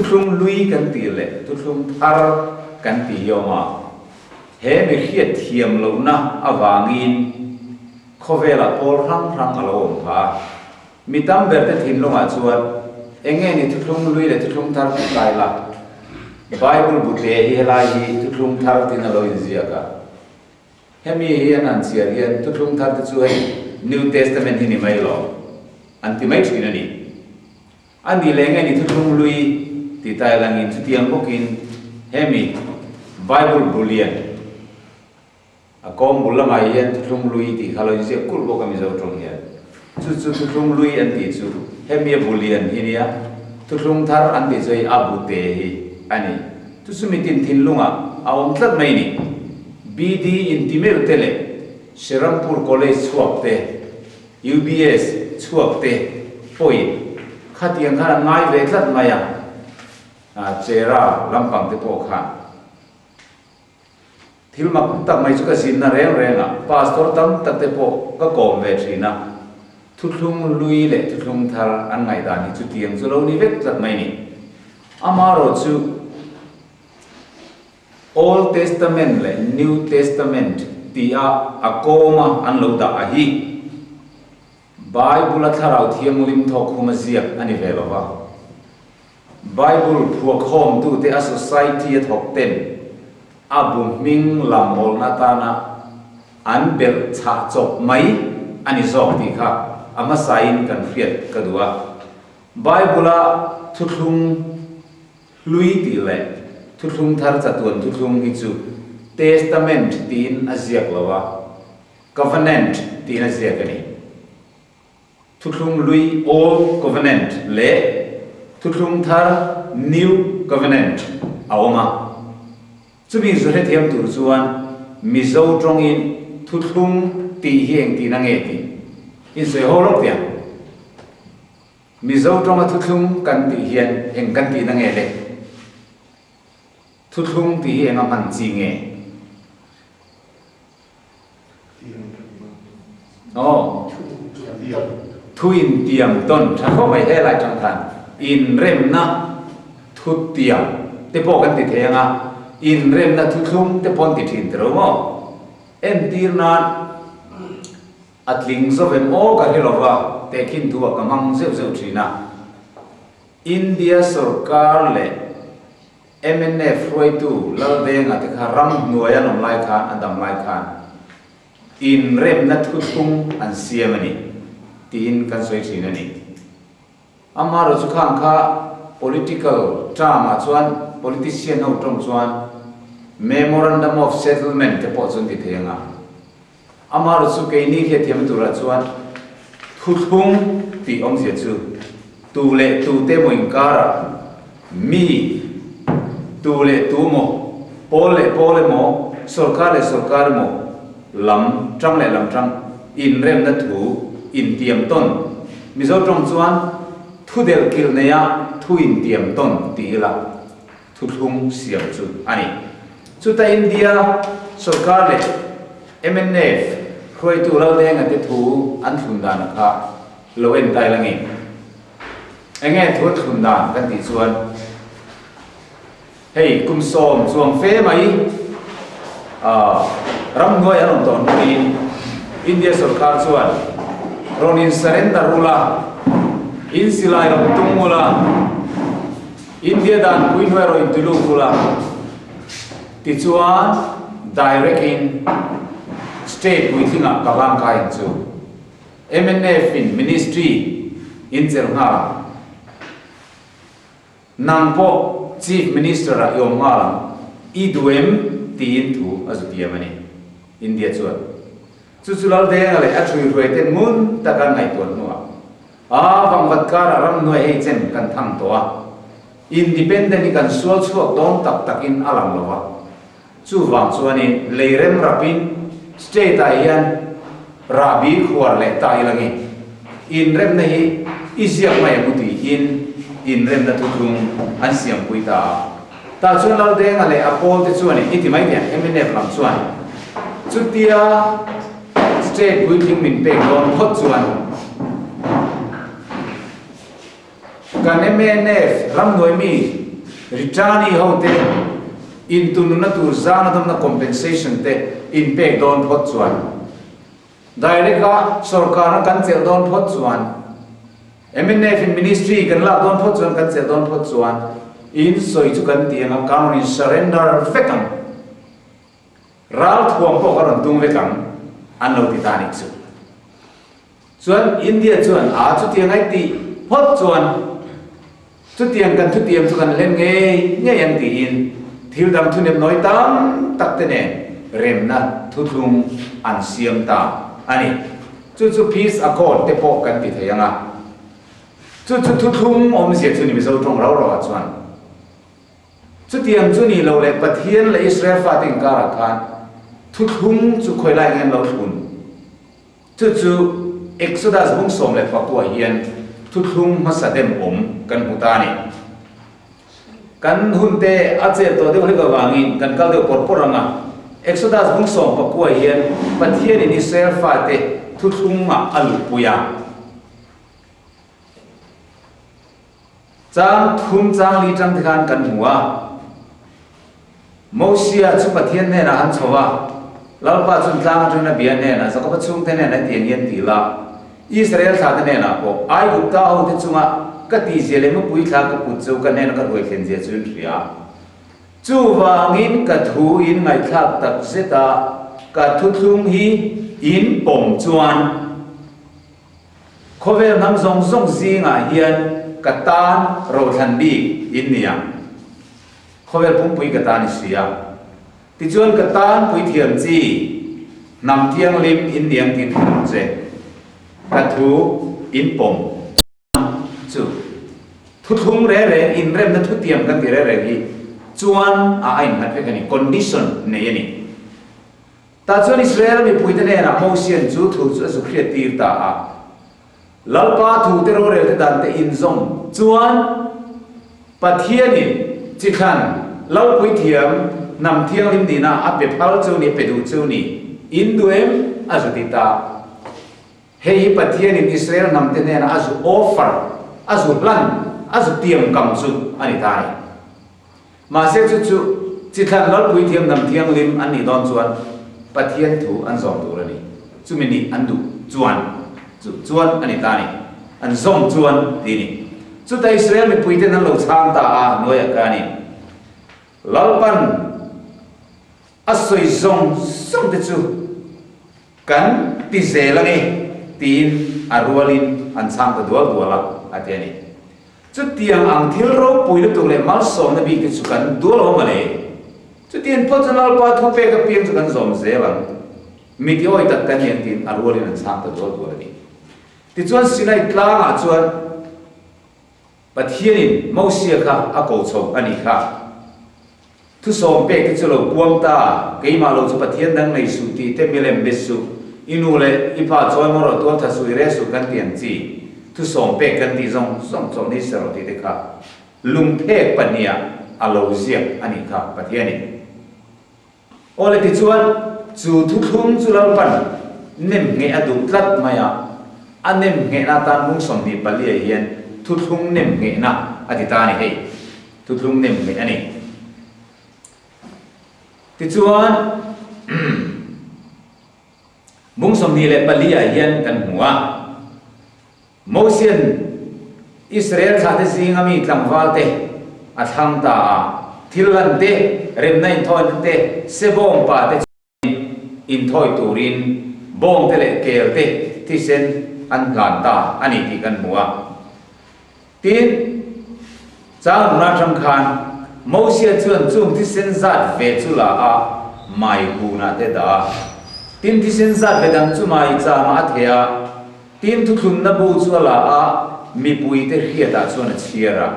Thuthlung Lui kan tih leh Thuthlung Thar kan tih hi a awm a. He mi hriat thiam lohna avangin khawvelah pawl hrang hrang a lo awm pha a. Mi tam ber te thinlungah chuan eng nge ni Thuthlung Lui leh Thuthlung Thar tih kai la? Bible bu tle hi helai hi Thuthlung Thar tiin a lo inziak a. Hemi hi an han chhiar hian Thuthlung Thar te chu hei New Testament hi ni mai lo an ti mai thin a ni. A nih leh nge ni Thuthlung Lui tih tai langin chutiang bawkin hemi Bible bu lian a kawm bul lamah hian Thuthlung Lui tih kha lo inziak kulh bawk a Mizo tawng hian. Chu chu Thuthlung Lui an tih chu hemi a bu lian hi nia, Thuthlung Thar an tih chu hei a bu te hi a ni. Chu chu mitin thinlungah a awm tlat mai ni. BD intimeuh te leh Serampur College chhuak te, UBS chhuak te pawhin khatiang khan an ngai ve tlat mai a, Chera lampang te pawh khan. Thil mak tak mai chu ka zinna reng reng a, pastor tam tak te pawh ka kawm ve thin a, thuthlung lui leh thuthlung thar an ngaihdan hi chutiang chu lo ni vek tlat mai ni. Amarawh chu Old Testament leh New Testament tia a kawma an lo dah a hi Bible-a Thlarau Thianghlim thawk khuma ziak a ni ve lo va. Bible phuakhawmtute a society a thawk ten a bu hming lam awlna atana an belh chhah chawp mai a ni zawk tih kha a hmasain kan hriat ka duh a. Bible-a thuthlung hlui tih leh thuthlung thar chatuan thuthlung hi chu Testament tiin a ziak lo a, Covenant tiin a ziak a ni. Thuthlung Lui, Old Covenant, leh Thuthlung Thar, New Covenant, a awm a. Chumi zu hrethiam tur chuan Mizo tawngin Thuthlung tih hi engtin a nge tih insawi ho lawk teh ang. Mizo tawnga Thuthlung kan tih hian eng kan tihna nge le? Thuthlung tih hi enga hman chi nge? Aw, thu intiam tawn tha khawp mai helai tang khan inremna thutiam te pawh kan ti thei ang a, inremna thuthlung te pawh an ti thin tiro maw? Entir nan a tling zo em aw ka hre lova tehkhin thu ah ka hmang zeuh zeuh thin a, India sorkar leh Mnf hruaitu Laldenga te kha ram hnuai an awm lai khan, a dam lai khan inremna thuthlung an siam a ni tiin kan sawi thin a ni. Amaherawhchu chu khang kha political term ah chuan politician ho tawng chuan Memorandum of Settlement te pawh chu an ti thei ang a. Amaherawhchu chu keini hriatthiamna turah chuan thuthlung tih awmzia chu tu leh tute emaw inkarah mi, tu leh tu emaw, pawl leh pawl emaw, sorkar leh sorkar emaw, lam tang leh lam tang inremna thu intiam tawn, Mizo tawng chuan thu delh kilh neia thu intiam tawn ti ila thuthlung siam chu a ni. Chuta India sorkar leh mnf hruaitu Laldenga te thu an thlun dan kha lo en tai langin enge thu an thlun dan kan tih chuan hei kum sawm chuang fe mai ramhnuai an awm tawh hnuin India sorkar chuan rawn in surrender ula, in silai rawn tum ula, India dan pui hnuai erawh inti lut ula, tichuan direct in state puitlingah ka hlang kai ang chu. Mnf in ministry in chelh nghal ang. Nang pawh chief minister ah i awm nghal ang, i duh em tiin thu a zu tiam a ni. India chuan chu chu Laldenga leh a ṭhuihruai ten ngun taka ngaihtuah hnuah A vangvat karah ramhnuai hei chen kan thang tawh a, independent hi kan sual chhuak dawn tak takin a lang lo a. Chuvang chuanin lei rem rapin state ah hian rahbi khuar leh ta ila nge inremna hi i ziak mai ang u tiin inremna thuthlung an siampui ta a. Tah chuan Laldenga leh a pawlte chuanin i ti mai teh ang mnf lam chuan chutia State puitling min pek dawn phawt chuan kan mnf ramhnuai mi Ritani ho te intununna tur zana dawmna compensation te in pek dawn phawt chuan, direct a sorkarna kan chelh dawn phawt chuan, mnf in ministry kan lak dawn phawt chuan kan chelh dawn phawt chuan in sawi chu kan ti ang a, kan rawn in surrender vek ang. Ralthuam pawh ka rawn tung vek ang an lo ti ta nih chu. Chuan India chuan a chutiang ai tih phawt chuan chutiang kan thutiam chu kan hlen ngei ngei ang tiin thil dang thunem nawi tam tak te nen remna thuthlung an siam ta a ni. Chu chu Peace Accord te pawh kan ti thei ang a. Chu chu thuthlung awmzia chu ni Mizo tawng rau rauah chuan. Chutiang chu ni lo leh Pathian leh Israel fate inkarah khan thuthlung chu khawi lai nge an lo thlun? Chu chu Exodus bung 14 hian thuthlung hmasa dem awm kan hmu ta a ni. Kan hun te a chet tawh deuh hlek avangin kan kal deuh pawr pawr ang a. Exodus bung 19 hian Pathianin Israel fate thuthlungah a luhpui a. Chang thum chang li tang te khan kan hmu a. Mosia chu Pathian hnenah han chho a, Lalpa chun tlang atangin a bia hnenah, Jakoba chhungte hnenah hetiang hian ti la, Israel thlate hnenah pawh, Aigupta hote chunga ka tihzia leh mupui thla ka put chu ka hnena ka ruai thlen zia chu in hria. Chuvangin ka thu in ngaihthlak tak zet a, ka thuthlung hi in pawm chuan, Khawvel hnam zawng zawng zingah hian ka tan rothlan bik in ni ang. Khawvel pumpui ka tan i si a. Tichuan ka tan puithiam chi hnam thianghlim in ni ang tih thei ang che. Ka thu in pawm chuan chu thuthlung reng reng inremna thutiam kan ti reng reng hi chuan a a innghat vek a ni, condition nei a ni. Tah chuan Israel mipuite hnenah Mosian chu thu chu a zu hriat tir ta a. Lalpa thute rorelte dante inzawm chuan Pathianin chithlan Lalpuithiam hnam thianghlim nihna a pe phal chu ni, pe duh chu ni, in duh em? a zu ti ta. Hei hi Pathianin Israel hnamte hnenah a zu offer, a zu hlan, a zu tiamkam chu a ni ta a ni. Mahse chu chu chi thlan Lalpui thiamdam thianghlim an nih dawn chuan Pathian thu an zawm tur a ni. Chumi nih an duh chuan chu chuan a ni ta a ni. An zawm chuan ti ni. Chuta Israel mipuiten an lo chhang ta a hnuaiah khanin Lalpan a sawi zawng zawng te chu kan ti zel ange tiin a rualin an chhang ta dual dual a, a ti a ni. Chutiang ang thil ropui lutuk leh malsawmna bik te chu kan dual awm a ni. Chutiang phawt chuan Lalpa thupek apiang chu kan zawm zel ang. Mi ti awi tak kan ni ang tiin a rualin an chhang ta dual dual a ni. Tichuan Sinai tlangah chuan Pathianin Mosia kha a ko chho a nih kha. Thusawm pek te chu lo puang ta, keimah lo chu Pathian dang nei suh tih te milem be suh, i nu leh i pa chawi maw rawh tual tha suh i reh suh kan ti ang chi, thusawm pek kan tih zawng zawng chawlh ni se rawh tih te kha lungphek pahniha a lo ziak a nih kha Pathianin. Aw le tichuan chu thuthlung chu Lalpan nem ngheh a duh tlat mai a, a nem nghehna atan bung 24 ah hian thuthlung nem nghehna a ti ta a ni hei. Thuthlung nem hmeh a ni. Tichuan, bung 24 ah hian kan hmu a, Mosian Israel thlahte zinga mi tlangvalte a thlang ta a, thil lan te, remna inthawina te, sebawng pa te chu, Inthawi turin bawngte leh kelte thisen an hlan ta a ni tih kan hmu a. Tin, chang run atang khan Mosia chuan chung thisen zat ve chu la a, mai hunah te dah a. Tin, thisen zat ve dang chu mai chamah a theh a. Tin, thuthlunna bu chu a la a, mipuite hriatah chuan a chhiar a.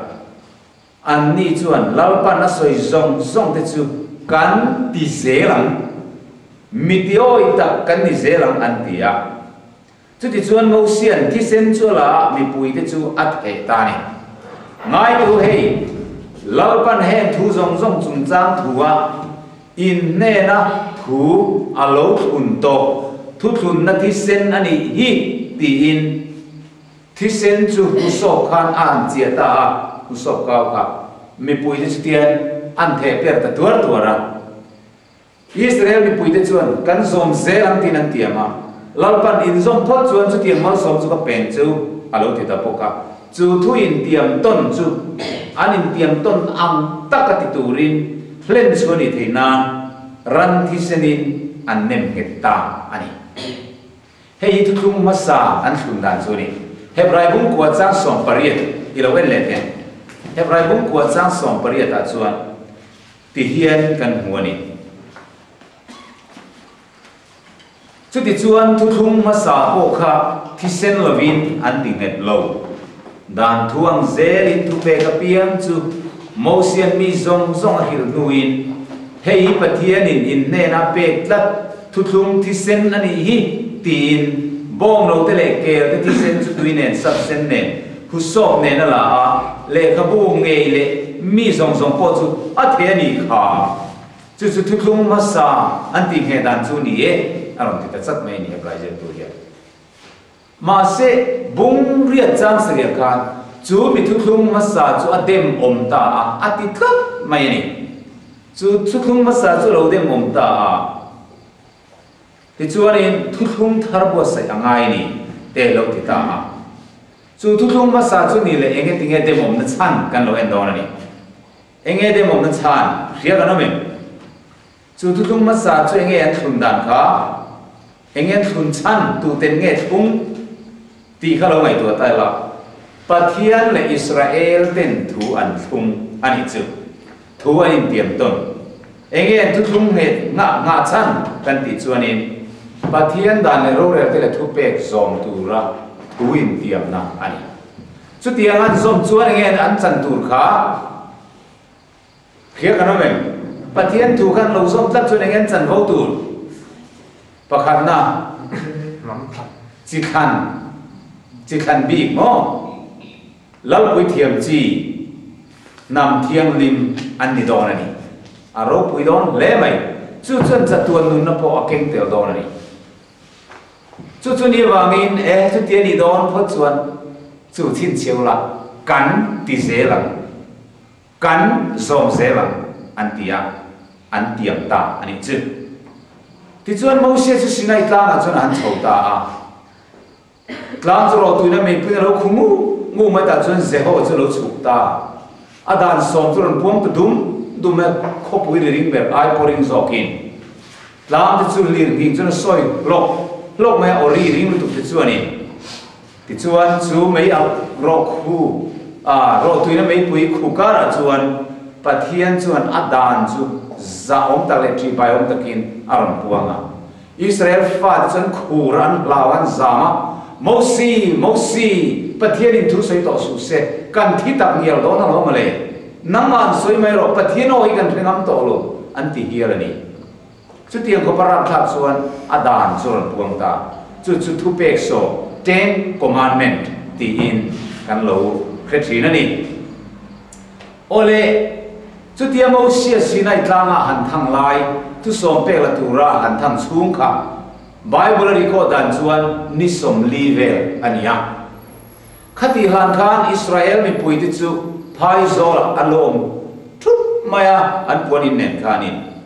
Anni chuan Lalpan a sawi zawng zawng te chu kan ti zel ang, mi tiawi tak kan ni zel ang an ti a. Chutichuan Mosian thisen chu a la a, mipui te chu a theh ta a ni. Ngaitu hei, Lalpan heng thu zawng zawng chungchang thu a inhnena thu a lo thlun tawh, thuthlunna thisen a nih hi tiin, Thisen chu husawp khan a han chiah ta a, husawp kau kha. Mipuite chutian an theh per ta tuar tuar a. Israel mipuite chuan kan zawm zel ang tiin an tiam a, Lalpan inzawm phawt chuan chutiang malsawm chu ka pen chu a lo ti ta bawk a. Chu thu intiam tawn chu an intiam tawn ang taka ti turin hlen chu a nih theih nan ran thisenin an nem nghet ta a ni. Hei hi thuthlung hmasa an thlun dan chu a ni. Hebrai bungkua chang 18 i lo en leh teh. Hebrai bungkua chang 18 ah chuan ti hian kan hmu a ni. Chutichuan thuthlung hmasa pawh kha thisen lovin an ti nghet lo. Dan thu ang zelin thupek apiang chu Mosian mi zawng zawng a hrilh hnuin, Hei hi Pathianin in hnena pek tlat thuthlung thisen a nih hi, tiin bawngnote leh kelte thisen chu tui nen sap sen nen husawp nen a la a, lehkhabu ngei leh mi zawng zawng pawh chu a thei a nih kha. Chu chu thuthlung hmasa an tih ngheh dan chu ni e, a rawn ti ta chat mai a ni Hebrai ziaktu hian. Mahse, bung riat chang saria khan chu mi thuthlung hmasa chu a dem awm ta a, a ti tlat mai a ni. Chu thuthlung hmasa chu lo dem awm ta a, tichuanin thuthlung thar buatsaih a ngai a ni, te lo ti ta a. Chu thuthlung hmasa chu ni leh enge tinge dem awmna chhan kan lo en dawn a ni. Enge dem awmna chhan hria kan awm em? Chu thuthlung hmasa chu enge an thlun dan kha? Enge an thlun chhan? Tuten nge thlung? Tih kha lo ngaihtuah ta ila. Pathian leh Israel ten thu an thlung a nih chu. Thu an intiam tawn. Enge an thuthlung nghet nghah nghah chhan kan tih chuanin Pathian dan leh rorel te leh thupek zawm tura thu intiamna a ni. Chutiang an zawm chuan enge an chan tur kha? Hria kan awm em? Pathian thu khan lo zawm tlat chuan eng en chanvo tur? Pakhatna, chi thlan, chi thlan bik maw? Lalpui thiam chi, hnam thianghlim an ni dawn a ni. A ropui dawn hle mai. Chu chuan chatuan nunna pawh a keng tel dawn a ni. Chu chu ni avangin e, chuti a nih dawn phawt chuan chu chhinchhiau lah kan ti zel ang. Kan zawm zel ang, an ti a, an tiam ta a nih chu. Tichuan Mosia chu Sinai tlangah chuan a han chho ta a. Tlang chu rawhtuina meipuiin a lo khu ngu ngu mai tah chuan Jeho chu a lo chhuk ta. A dan sawm chu rawn puang ta dum dum a, khawpui ri ring ber ai pawh ring zawkin. Tlang te chu lir nghing chuan a sawi hlawk hlawk mai a, aw ri ring lutuk te chuanin. Tichuan, chu mei a rawh khu a, rawhtuina meipui khu karah chuan Pathian chuan a dan chu zahawm tak leh ṭihbaiawm takin a rawn puang a. Israel fate chuan khur an hlau an zam a, Mosi, Mosi, Pathianin thu sawi tawh suh se, kan thi tak ngial dawn alawm mawle. Nangmah an sawi mai rawh, Pathian aw hi kan hre ngam tawh lo, an ti hial a ni. Chutiang khawpa rapthlak chuan a dan chu rawn puang ta. Chu chu thupek saw, Ten Commandment, tiin kan lo hre thin a ni. Awle, chutia Mosia Sinai tlanga han thang lai, thusawm pek la tura han thang chhung kha Bible a record dan chuan ni 40 vel a ni a. Khatih hlan khan Israel mipuite chu phaizawlah an lo awm thup mai a, an puan in nen khanin.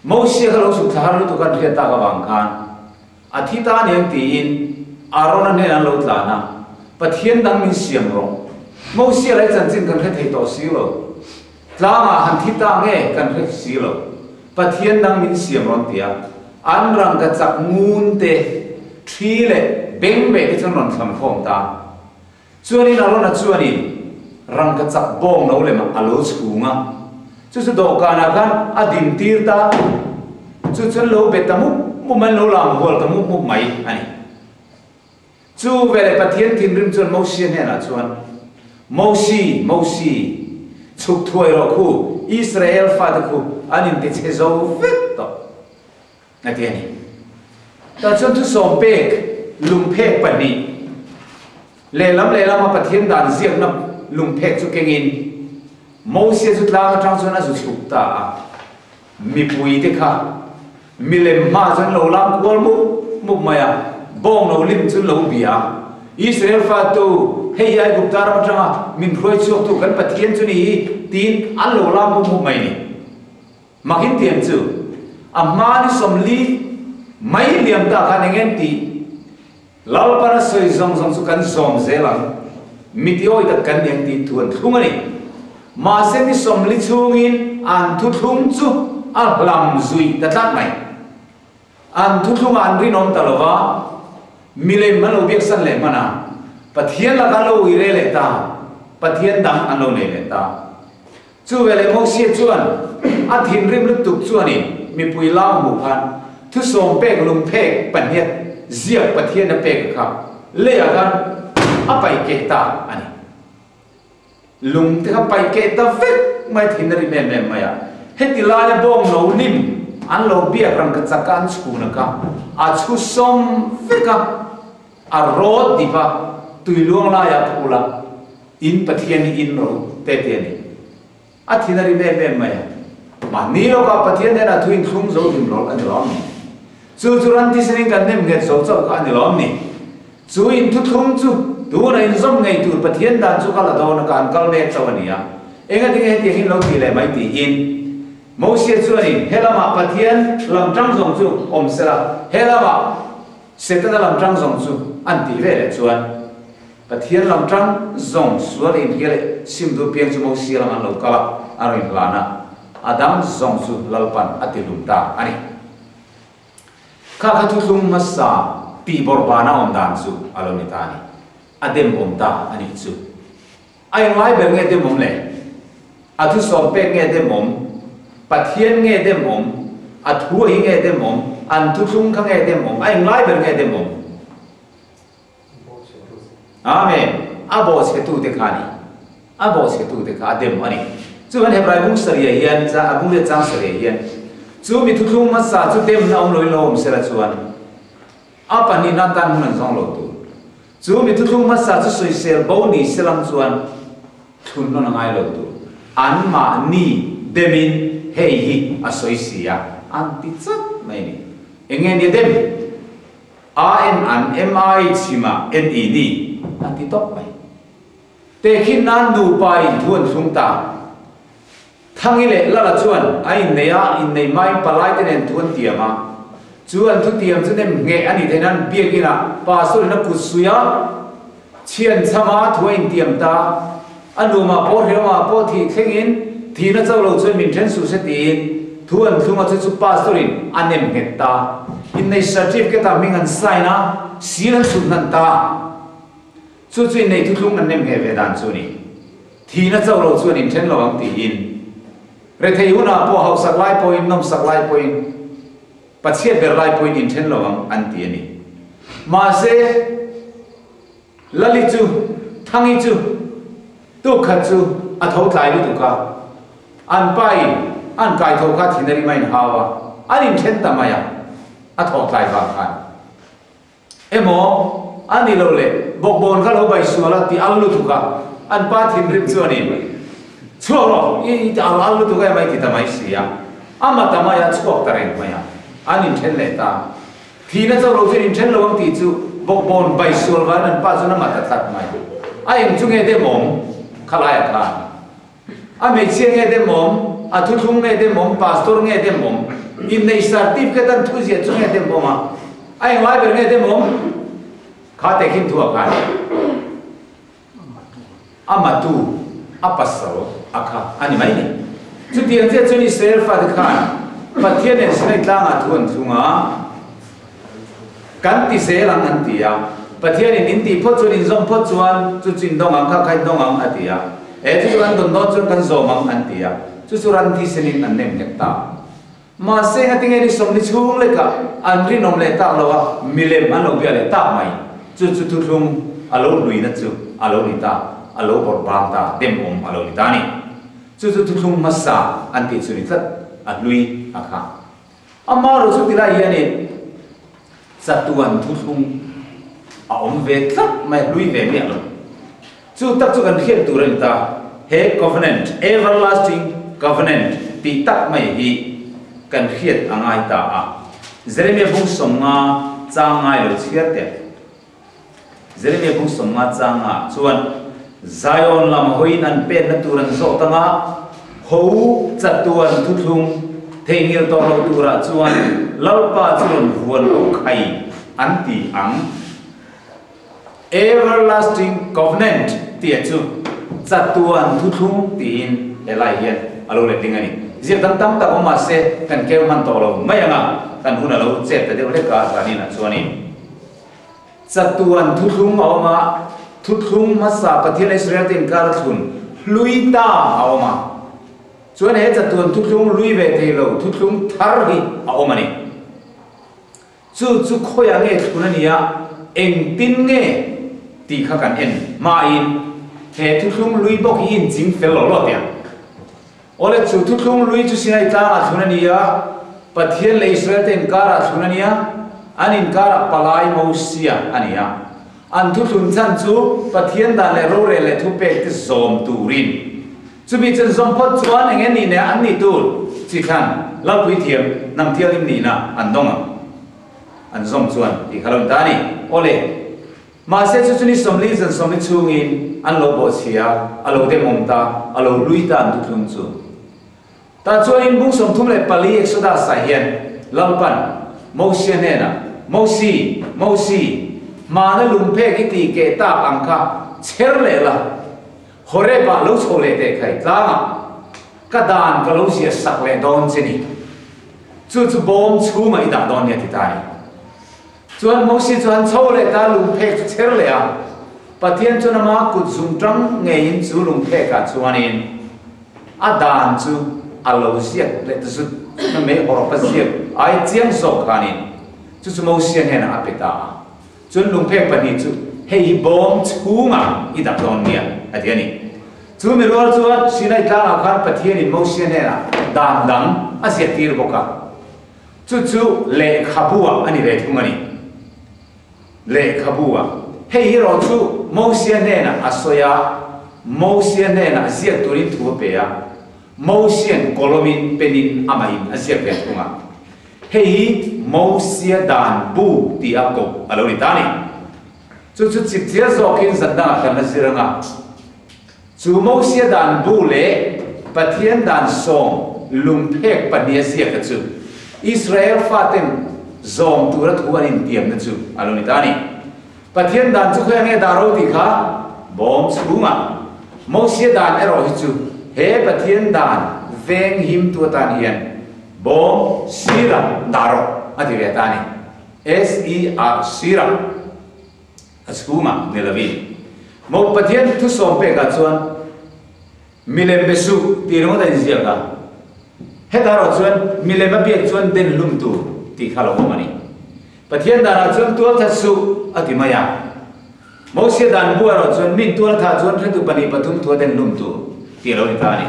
Mosia kha lo chhuk thla har lutuk an hriat tak avang khan a thi ta aniang tiin Arona hnenah an lo tlan a, Pathian dang min siam rawh. Mosia leh chanchin kan hre thei tawh si lo. Tlangah han thi ta nge kan hre si lo. Pathian dang min siam rawh an ti a. An rangka chak ngun te, thi leh beng beh te chuan rawn thlam khawm ta. Chuanin Arona chuanin rangkachak bawng lo lemah a lo chhung a, chu chu dawhkanah khan a din tir ta, chu chuan lo be ta mup mup mai, an lo lam hual ta mup mup mai a ni. Chu veleh Pathian thinrim chuan Mosia hnenah chuan, Mosi, Mosi, chhuk thuai rawh khu, Israel fate khu an intichhe zo vek tawh. A ti a ni. Tah chuan thusawm pek lungphek pahnih lehlam lehlama Pathian dan ziakna lungphek chu kengin Mosia chu tlang atang chuan a zu chhuk ta a. Mipuite kha milem hma chuan lo lam kual mup mup mai a, bawng lo lim chu lo bia a. Israel fatu, hei hi Aigupta ram atanga min hruai chhuaktu kan Pathian chu ni hi. tiin an lo lam hum hum mai ni. Makin tiang chu a hma ni 40 mai liam ta khan eng en tih Lalpan a sawi zawng zawng chu kan zawm zel ang, mi tiawi tak kan ni ang tih thu an thlung a ni. Mahse ni 40 chhungin an thuthlung chu a hlam zui ta tlat mai. An thuthlungah an rinawm ta lo va, milem an lo biaksan leh hman a, Pathian lakah an lo uire leh ta, Pathian dang an lo nei leh ta. Chu veleh Mosia chuan a thinrim lutuk chuanin mipui lau hmuh khan thusawm pek lungphek pahniat ziak Pathian a pek kha leiah khan a paih keh ta a ni. Lung te kha paih keh ta vek mai thin a rim em em mai a. Heti laia bawng lo lim an lo biak rangka chaka an chhun a kha a chhu sawm vek a, a rawt dip a, tui luang laiah a phul a, in Pathian hi in ro te ti a ni. A thin a rim em em mai a. Mahni lawkah Pathian hnenah thu inthlung zo hlim rawlh a ni lawm ni? Chu chu ran thisenin kan nem nghet zo chauh kha a ni lawm ni? Chu inthuthlung chu tuna inzawm ngei tur Pathian dan chu ka la dawn a, ka han kal mek chauh a ni a. Engatinge hetiang in lo ti leh mai tiin Mosia chuanin he lamah Pathian lam tang zawng chu awm sela, he lamah Setana lam tang zawng chu an tih ve leh chuan Pathian lam tang zawng sual inhria leh sim duh piang chu Mosia lam an lo kal a, an rawn inhlan a, a dang zawng chu Lalpan a ti hlum ta a ni. Kha kha thuthlung hmasa tih bawrhbana awm dan chu a lo ni ta a ni. A dem awm ta a nih chu. A englai ber nge dem awm le? A thusawm pek nge dem awm? Pathian nge dem awm? A thu a hi nge dem awm? An thuthlung kha nge dem awm? A englai ber nge dem awm? Amen. A bawhchhetute kha a ni. A bawhchhetute kha a dem a ni. Chuan Hebrai bung sarih hian, a bung leh chang sarih hian, chu mi thuthlung hmasa chu demna awm loin lo awm sela chuan a pahnihna tan hun an zawng lo tur. Chu mi thuthlung hmasa chu sawisel bo ni selang chuan thlun nawn a ngai lo tur. Anmahni demin hei hi a sawi si a, an ti chat mai a ni. Enge nia dem? A en an MI chhimah en i ni a ti tawp mai. Tehkhin nan nupa in thu an thlung ta. Thangi leh Lala chuan a innei a, innei hmain palai te nen thu an tiam a. Chu an thutiam chu nem ngheh a nih theih nan biakin ah pastor in a kut suih a, chhian chham a thu a intiam ta. A nuamah pawh hriamah pawh thih thlengin thihna chauh lo chuan min then suh se tiin thu an thlung a, chu chu pastor in a nem nghet ta. Innei certificate ah hming an sign a, seal an chhut hnan ta. Chu chu innei thuthlung an nem ngheh ve dan chu a ni. Thihna chauh lo chuan in then lo ang tiin rethei hunah pawh hausak lai pawhin nawmsak lai pawhin Pathian ber lai pawhin in then lo ang an ti a ni. Mahse. Lali chu, Thangi chu tuk khat chu a tho tlai lutuk a, an pa in an kai tho kha thin a rim a in hau a, an in then ta mai a, a thawh tlai vang khan. Emaw, a ni lo le, bawkbawn kha lo bai sual a ti al lutuk a, an pa thinrim chuan in chhuak rawh, i ti al al lutuk em a i ti ta mai si a, a ma ta mai a, chhuak ta reng mai a, an in then leh ta. Thihna chauh lo chuan in then lo ang tih chu bawkbawn bai sual vain an pa chuan a mat a tlat mai. A eng chu nge demawm khalai a khan? A hmeichhia nge demawm? A thuthlung nge demawm? Pastor nge demawm? Inneih certificate an thuziah chu nge demawm a? A eng lai ber nge demawm? Kha tehkhin thu a khan. A matu, a pasal a kha a ni mai ni. Chutiang chiah chuan Israel fate khan Pathian nen Sinai tlangah thu an thlung a, Kan ti zel ang an ti a. Pathianin in tih phawt chuan in zawm phawt chuan chu chu in dawng ang, kha kha in dawng ang a ti a. E chu chu kan dawn dawn chuan kan zawm ang an ti a. Chu chu ran thisenin an nem nghet ta. Mahse ngatinge ni 40 chhung lekah an rinawm leh tak lo a, milem an lo bia leh tak mai. Chu chu thuthlung a lo hluina chu a lo ni ta, a lo bawrh bang ta, demawm a lo ni ta a ni. Chu chu thuthlung hmasa an tih chu ni tlat, a hlui a kha. Amaherawh chu tilai hianin chatuan thuthlung a awm ve tlat mai, a hlui ve miah lo. Chu tak chu kan hriat tur a ni ta. He covenant, everlasting covenant tih tak mai hi kan hriat a ngai ta a. Jeremia bung 50 chang ngai lo chhiar teh. Jeremia bung 50 chang ah chuan Zion lam hawiin an penna tur an zawh tang a. Ho chatuan thuthlung theihnghilh tawh lo turah chuan Lalpa chu rawn vuan lo khai an ti ang. Everlasting Covenant tih chu chatuan thuthlung tiin helai hian a lo letling a ni. Ziak dang tam tak awm mah se kan keu hman tawh lo mai ang a, kan hun a lo chet ta deuh hlek a, zanin ah chuanin chatuan thuthlung a awm a, thuthlung hmasa Pathian Israel te inkar a thlun hlui ta a awm a, chuan he chatuan thuthlung hlui ve thei lo thuthlung thar hi a awm a ni. Chu chu khawiah nge thlun a nia, engtin nge tih kha kan en hmain he thuthlung lui bawk hi inching fel lo lo teh ang. Awle chu thuthlung lui chu Sinai tlangah thlun a ni a, Pathian leh Israel te inkarah thlun a nia, an inkarah palai Mosia a ni a. An thuthlun chhan chu Pathian dan leh rorel leh thupek te zawm turin. Chumi chuan zawm phawt chuan eng nge nih neh an nih tur chi thlan Lalpui thiam hnam thianghlim nihna an dawng ang. An zawm chuan tih kha lo in ta a ni. Awle. Mahse chu chu ni 40 zan 40 chhungin an lo bawhchhia, a lo demawm ta, a lo hlui ta an thuthlung chu. Tah chuanin bung 34 Exodus-ah hian Lalpan Mosia hnenah, Mosi, Mosi, hmana lungphek i tih keh tak ang kha chher leh la, Horeb-ah lo chho leh teh khai tlangah ka dan ka lo ziah sak leh dawn che ni. Chu chu bawm chhungah i dah dawn nia ti ta a ni. Chuan Mosi chuan chho leh ta lungphek chu chher leh a, Pathian chuan ama kut zung tang ngeiin chu lungphekah chuanin a dan chu a lo ziak leh ta zut na mai hawrawp a ziak ai chiang zawk khanin chu chu Mosia hnenah a pe ta a. Chuan lungphek pahnih chu hei hi bawm chhungah i dah dawn nia a ti a ni. Chu mi rual chuan Sinai tlangah khan Pathianin Mosia hnenah dan dang a ziak tir bawk a. Chu chu lehkhabu-ah a ni ve thung a ni. Lehkhabu-ah. Hei hi erawh chu Mosia hnenah a sawi a, Mosia hnenah ziak turin thu a pe a, Mosia'n kawlawmin penin amahin a ziak ve thung a. Hei hi Mosia dan bu tih a koh a lo ni ta a ni. Chu chu chipchiar zawkin zan dangah kan la zir ang a. Chu Mosia dan bu leh Pathian dan sawm lungphek pahnih a ziaka chu Israel faten zawm tura thu an intiamna chu a lo ni ta a ni. Pathian dan chu khawiah nge dah ro tih kha bawm chhungah Mosia dan erawh hi chu he Pathian dan veng himtu atan hian bawm sirah dah rawh a ti ve ta a ni. SER sirah. A chhungah ni lovin. Maw Pathian thusawm pekah chuan milem be suh tih ringawt a inziak a. Hetah erawh chuan milem a biak chuan den hlum tur tih kha lo awm a ni. Pathian danah chuan tual that suh a ti mai a. Mosia dan bu erawh chuan min tual thah chuan hretu pahnih pathum thua den hlum tur tih a lo ni ta a ni.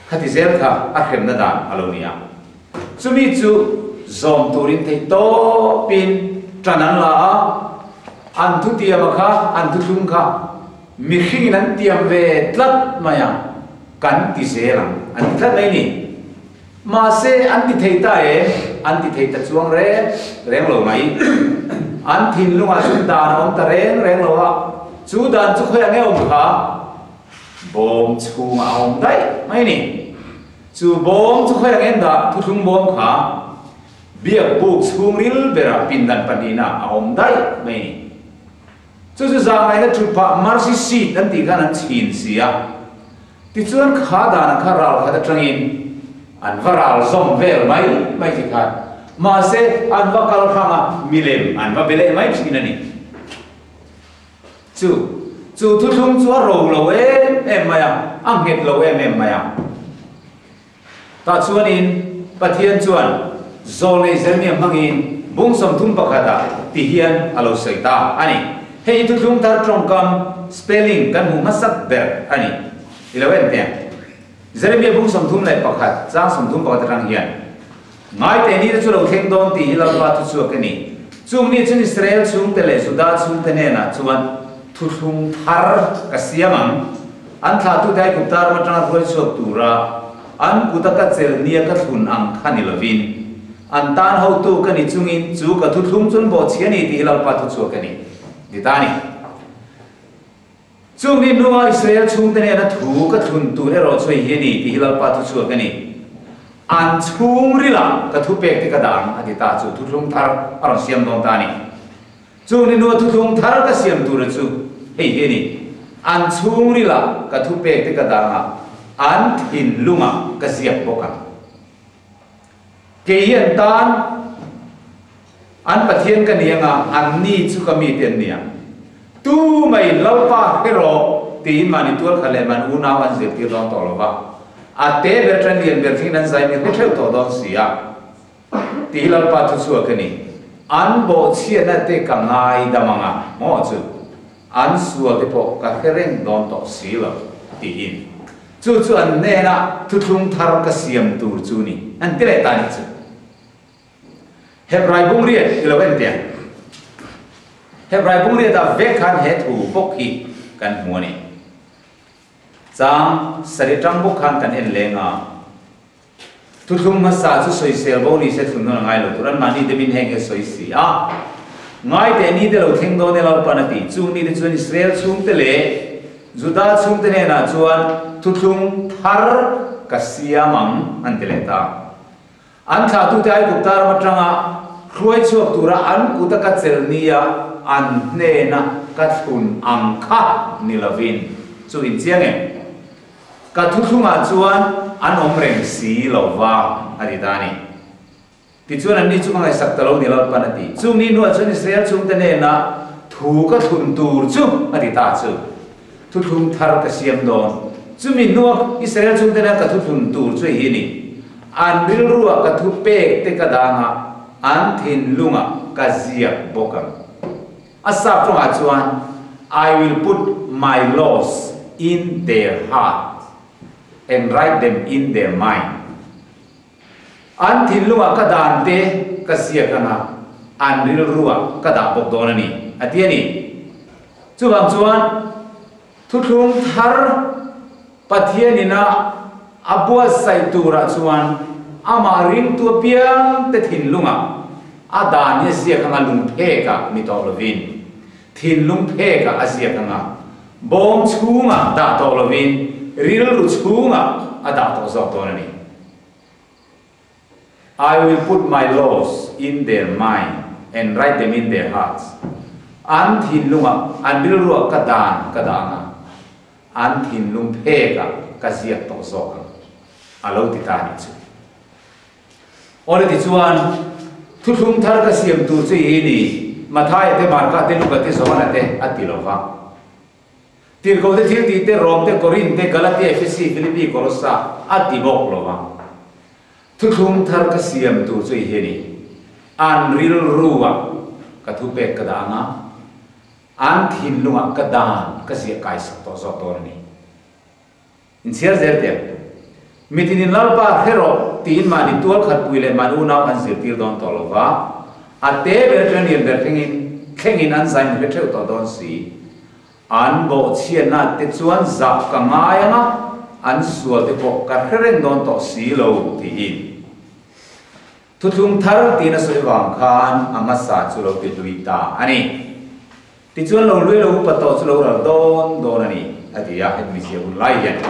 Khati zel kha a hremna dan a lo ni a. Chumi chu zawm turin theih tawpin tan an la a, an thutiama kha, an thuthlung kha mihringin an tiam ve tlat mai a, kan ti zel ang, an ti tlat mai ni. Mahse, an ti thei ta em? An ti thei ta chuang reng reng lo mai. An thinlungah chuan dan a awm ta reng reng lo a, chu dan chu khawiah nge awm kha? Bawm chhungah a awm daih mai a ni. Chu bawm chu khawi angin dah thuthlung bawm kha biak buk chhungril berah pindan pahnihna a awm daih mai a ni. Chu chu zahngaihna thut phah mercy seat an tih khan an chhin si a. Tichuan kha danah kha ral khat atangin an va ral zawm vel mai mai ti khan mahse an va kal hrang a milem an va be leh mai thin a ni. Chu chu thuthlung chu a ro lo em em mai a, a nghet lo em em mai a. Tah chuanin Pathian chuan Zawlnei Jeremia hmangin bung 30 pakhatah ti hian a lo sawi ta a ni. Hei hi thuthlung thar tawngkam, spelling, kan hmuh hmasak ber a ni. I lo en teh ang. Jeremia bung 31 chang 31 atang hian. Ngaite ni te chu lo thleng dawn tih hi Lalpa thuchhuak a ni. Chung ni chuan Israel chhungte leh Juda chhungte hnenah chuan thuthlung thar ka siam ang. An thlahtute Aigupta ram atanga hruai chhuak tura an kuta ka chelh nia ka thlun ang kha ni lovin, an tan hotu ka ni chungin chu ka thuthlung chuan bawhchhia ni tih hi Lalpa thuchhuak a ni, ti ta a ni. Chung ni hnua Israel chhungte nena thu ka thlun tur erawh chu hei hi a ni tih hi Lalpa thu chhuak a ni. An chhungrilah ka thupek te ka dah ang a ti ta chu thuthlung thar a rawn siam dawn ta a ni. Chung ni hnua thuthlung thar ka siam tura chu hei hi a ni, An chhungrilah ka thupek te ka dah ang a, an thinlungah ka ziak bawk ang. Kei hi an tan an Pathian ka ni anga, anni chu ka mite an ni ang. Tu mai Lalpa hre rawh tiin mahni tualkhat leh mahni unau an zirtir dawn tawh lo va, a te ber ṭan lian ber thlengin an zai mi hre ṭheuh tawh dawn si a tih hi Lalpa thuchhuak a ni. An bawhchhiatna te ka ngaidam anga maw chu? An sual te pawh ka hre reng dawn tawh si lo, tiin. Chu chu an hnena thuthlung thar ka siam tur chu ni, an ti leh ta nih chu. Hebrai bungriat i lo en teh ang. Hebrai bungriatah vek khan he thu bawk hi kan hmu a ni. Chang sarih tang bawk khan kan en leng a. Thuthlung hmasa chu sawisel bo ni se thlun dawn a ngai lo tur an mahni te min heng hi a sawi si a. Ngai teh ni te lo thleng dawn e Lalpan a ti. Chung ni te chuan Israel chhungte leh Juda chhungte hnenah chuan thuthlung thar ka siam ang an ti leh ta. An thlahtute Aigupta ram atanga hruai chhuak tura an kuta ka chelh nia an hnena ka thlun ang kha ni lovin chu inchiang em? Ka thuthlungah chuan an awm reng si lo va, a ti ta a ni. Tichuan anni chu ka ngaihsak ta lo ni Lalpan a ti. Chung ni hnuah chuan Israel chhungte hnenah thu ka thlun tur chu a ti ta chu. Thuthlung thar ka siam dawn. Chumi hnuah Israel chhungte hnenah ka thuthlun tur chu hei hi a ni. An rilruah ka thu pek te ka dang a, an thinlungah ka ziak bawk ang. A sap tawngah chuan I will put my laws in their heart and write them in their mind. An thinlungah ka dan te ka ziak ang a, an rilruah ka dah bawk dawn a ni, a ti a ni. Chuvang chuan thuthlung thar Pathianin a a buatsaih turah chuan amah ringtu apiang te thinlungah a dan hi a ziak anga lungphekah ni tawh lovin, thinlung phekah a ziak anga bawm chhungah dah tawh lovin rilru chhungah a dah tawh zawk dawn a ni. I will put my laws in their mind and write them in their hearts. An thinlungah, an rilruah ka dan ka dah anga, an thinlung phekah ka ziak tawh zawk ang, a lo ti ta a nih chu. Awle tichuan, thuthlung thar ka siam tur chu hi ni, Mathaia te, Marka te, Luka te, Johana te a ti lo va. Tirhkohte thil tih te, Rom te, Korin te, Galatia, Efesi, Filipi, Kolossa a ti bawk lo va. Thuthlung thar ka siam tur chu i hi a ni. An rilruah ka thupek ka dah ang a, an thinlungah ka dan ka ziah kaisak tawh zawk dawn a ni. Inchhiar zel teh ang. Mitinin Lalpa hre rawh tiin mahni tual khat pui leh mahni unau an zirtir dawn tawh lo va, a te ber atanga lian ber thlengin thlengin an zai hre theuh tawh dawn si. An bawhchhiatna te chuan zah ka ngai ang a, an sual te pawh ka hre reng dawn tawh si lo tiin. Thuthlung thar tiin a sawi vang khan a hmasa chu lo ti hlui ta a ni. Tichuan lo hlui lo upa tawh chu lo ral dawn dawn a ni, a ti a, heti mizia hun lai hian.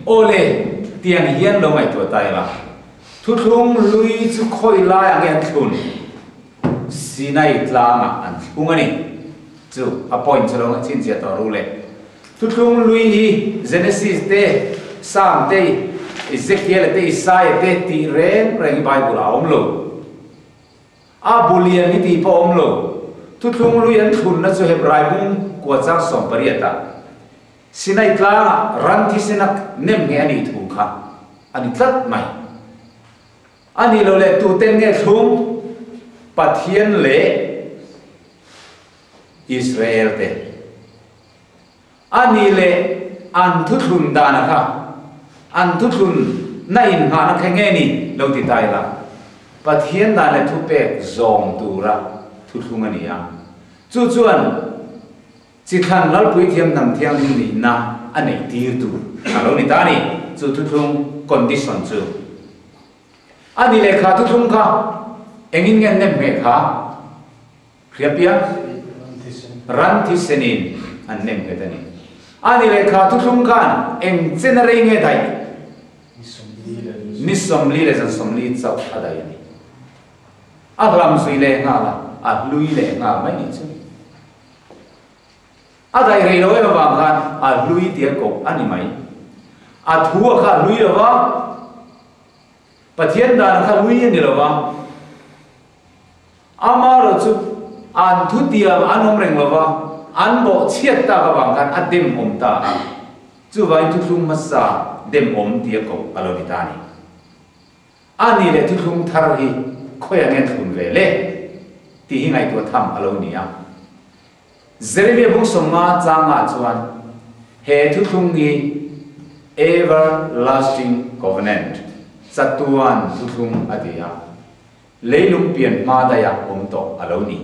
Aw le, tiang hian lo ngaihtuah ta ila, thuthlung hlui chu khawi lai ang nge an thlun? Sinai tlangah an thlung a ni. Chu a point chu lo ngaihchhinchhiah tawh ru le. Thuthlung hlui hi Genesis te, Psalm te, Ezekiel te, Isaiah te tih reng reng hi Bible ah a awm lo. A bu lian hi tih pawh a awm lo. Thuthlung hlui an thlunna chu Hebrai bung kua chang 18 ah Sinai tlangah ran thisenak nem nge a nih thu kha a ni tlat mai. A nih loh leh tuten nge thlung? Pathian leh Israel te. A nih leh an thuthlun dana kha an thuthlun na inngahna kha nge ni lo ti ta ila, Pathian dan leh thupek zawm tura thuthlung a ni a. Chu chuan Chithlan Lalpuithiam hnam thianghlim nihna a neih tir tur a lo ni ta a ni. Chu thuthlung condition chu a ni leh kha thuthlung kha engin nge nem hmeh kha? Hria piang? Ran thisenin. An nem nghet a ni. A ni lehkha thuthlung khan eng chen a rei nge daih? Ni 40 leh zan 40 chauh a daih a ni. A hlam zui leh nghal a, a hlui leh nghal mai nih chu. A daih rei lo em avang khan a hlui tia koh a ni mai. A thu a kha a hlui lo va, Pathian dan a kha hlui a ni lo va. Amaherawh chu an thutiam an awm reng lo va, an bawh chhiat tak avang khan a dem awm ta a. Chuvangin thuthlung hmasa dem awm tia koh a lo ni ta a ni. A ni leh thuthlung thar hi khawiah nge thlun ve le? tih hi ngaihtuah tham a lo ni a. Jeremia bung 50 changah chuan he thuthlung hi Everlasting Covenant, chatuan thuthlung a ti a, leilung pian hma daia awm tawh a lo ni.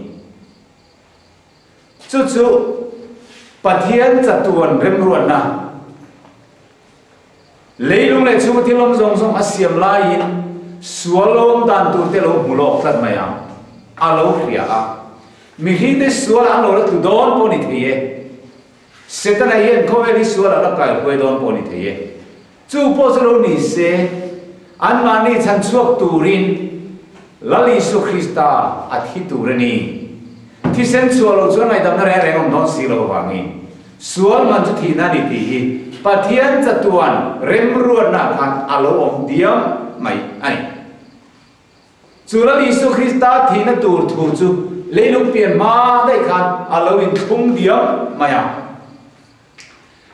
Chu chu Pathian chatuan remruatna, leilung leh chhunga thil awm zawng zawng a siam laiin sual lo awm dan tur te lo hmu lawk tlat mai a, a lo hria a. Mihring te sual an lo la tlu dawn pawh ni thei e. Setana hian khawvel hi sual a la kaihruai dawn pawh ni thei e. Chu pawh chu lo ni se, anmahni chhan chhuak turin Lal Isua Krista a thi tur a ni. Thisen chhuah loh chuan ngaihdamna reng reng awm dawn si lo avangin, sual man chu thihna a ni tih hi Pathian chatuan remruatnaah khan a lo awm diam mai a ni. Chu Lal Isua Krista thihna tur thu chu leilung pian hma daih khan a lo inthlung diam mai a.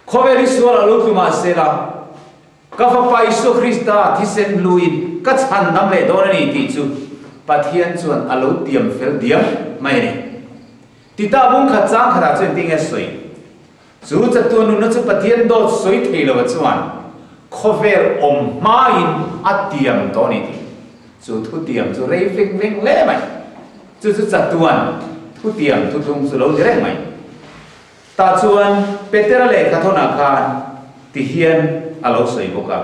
Khawvel hi sual a lo tlu mahsela, ka Fapa Isua Krista thisen hluin ka chhan dam leh dawn a ni tih chu Pathian chuan a lo tiam fel diam mai a ni. Tita bung khat chang khatah chuan engtin nge sawi? Chu chatuan nunna chu Pathian dawt sawi thei lo chuan khawvel awm hmain a tiam tawh a ni tih. Chu thutiam chu rei veng veng hle mai. Chu chu chatuan thutiam thuthlung chu lo ni reng mai. Tah chuan Petera lehkha thawnah khan ti hian a lo sawi bawk a,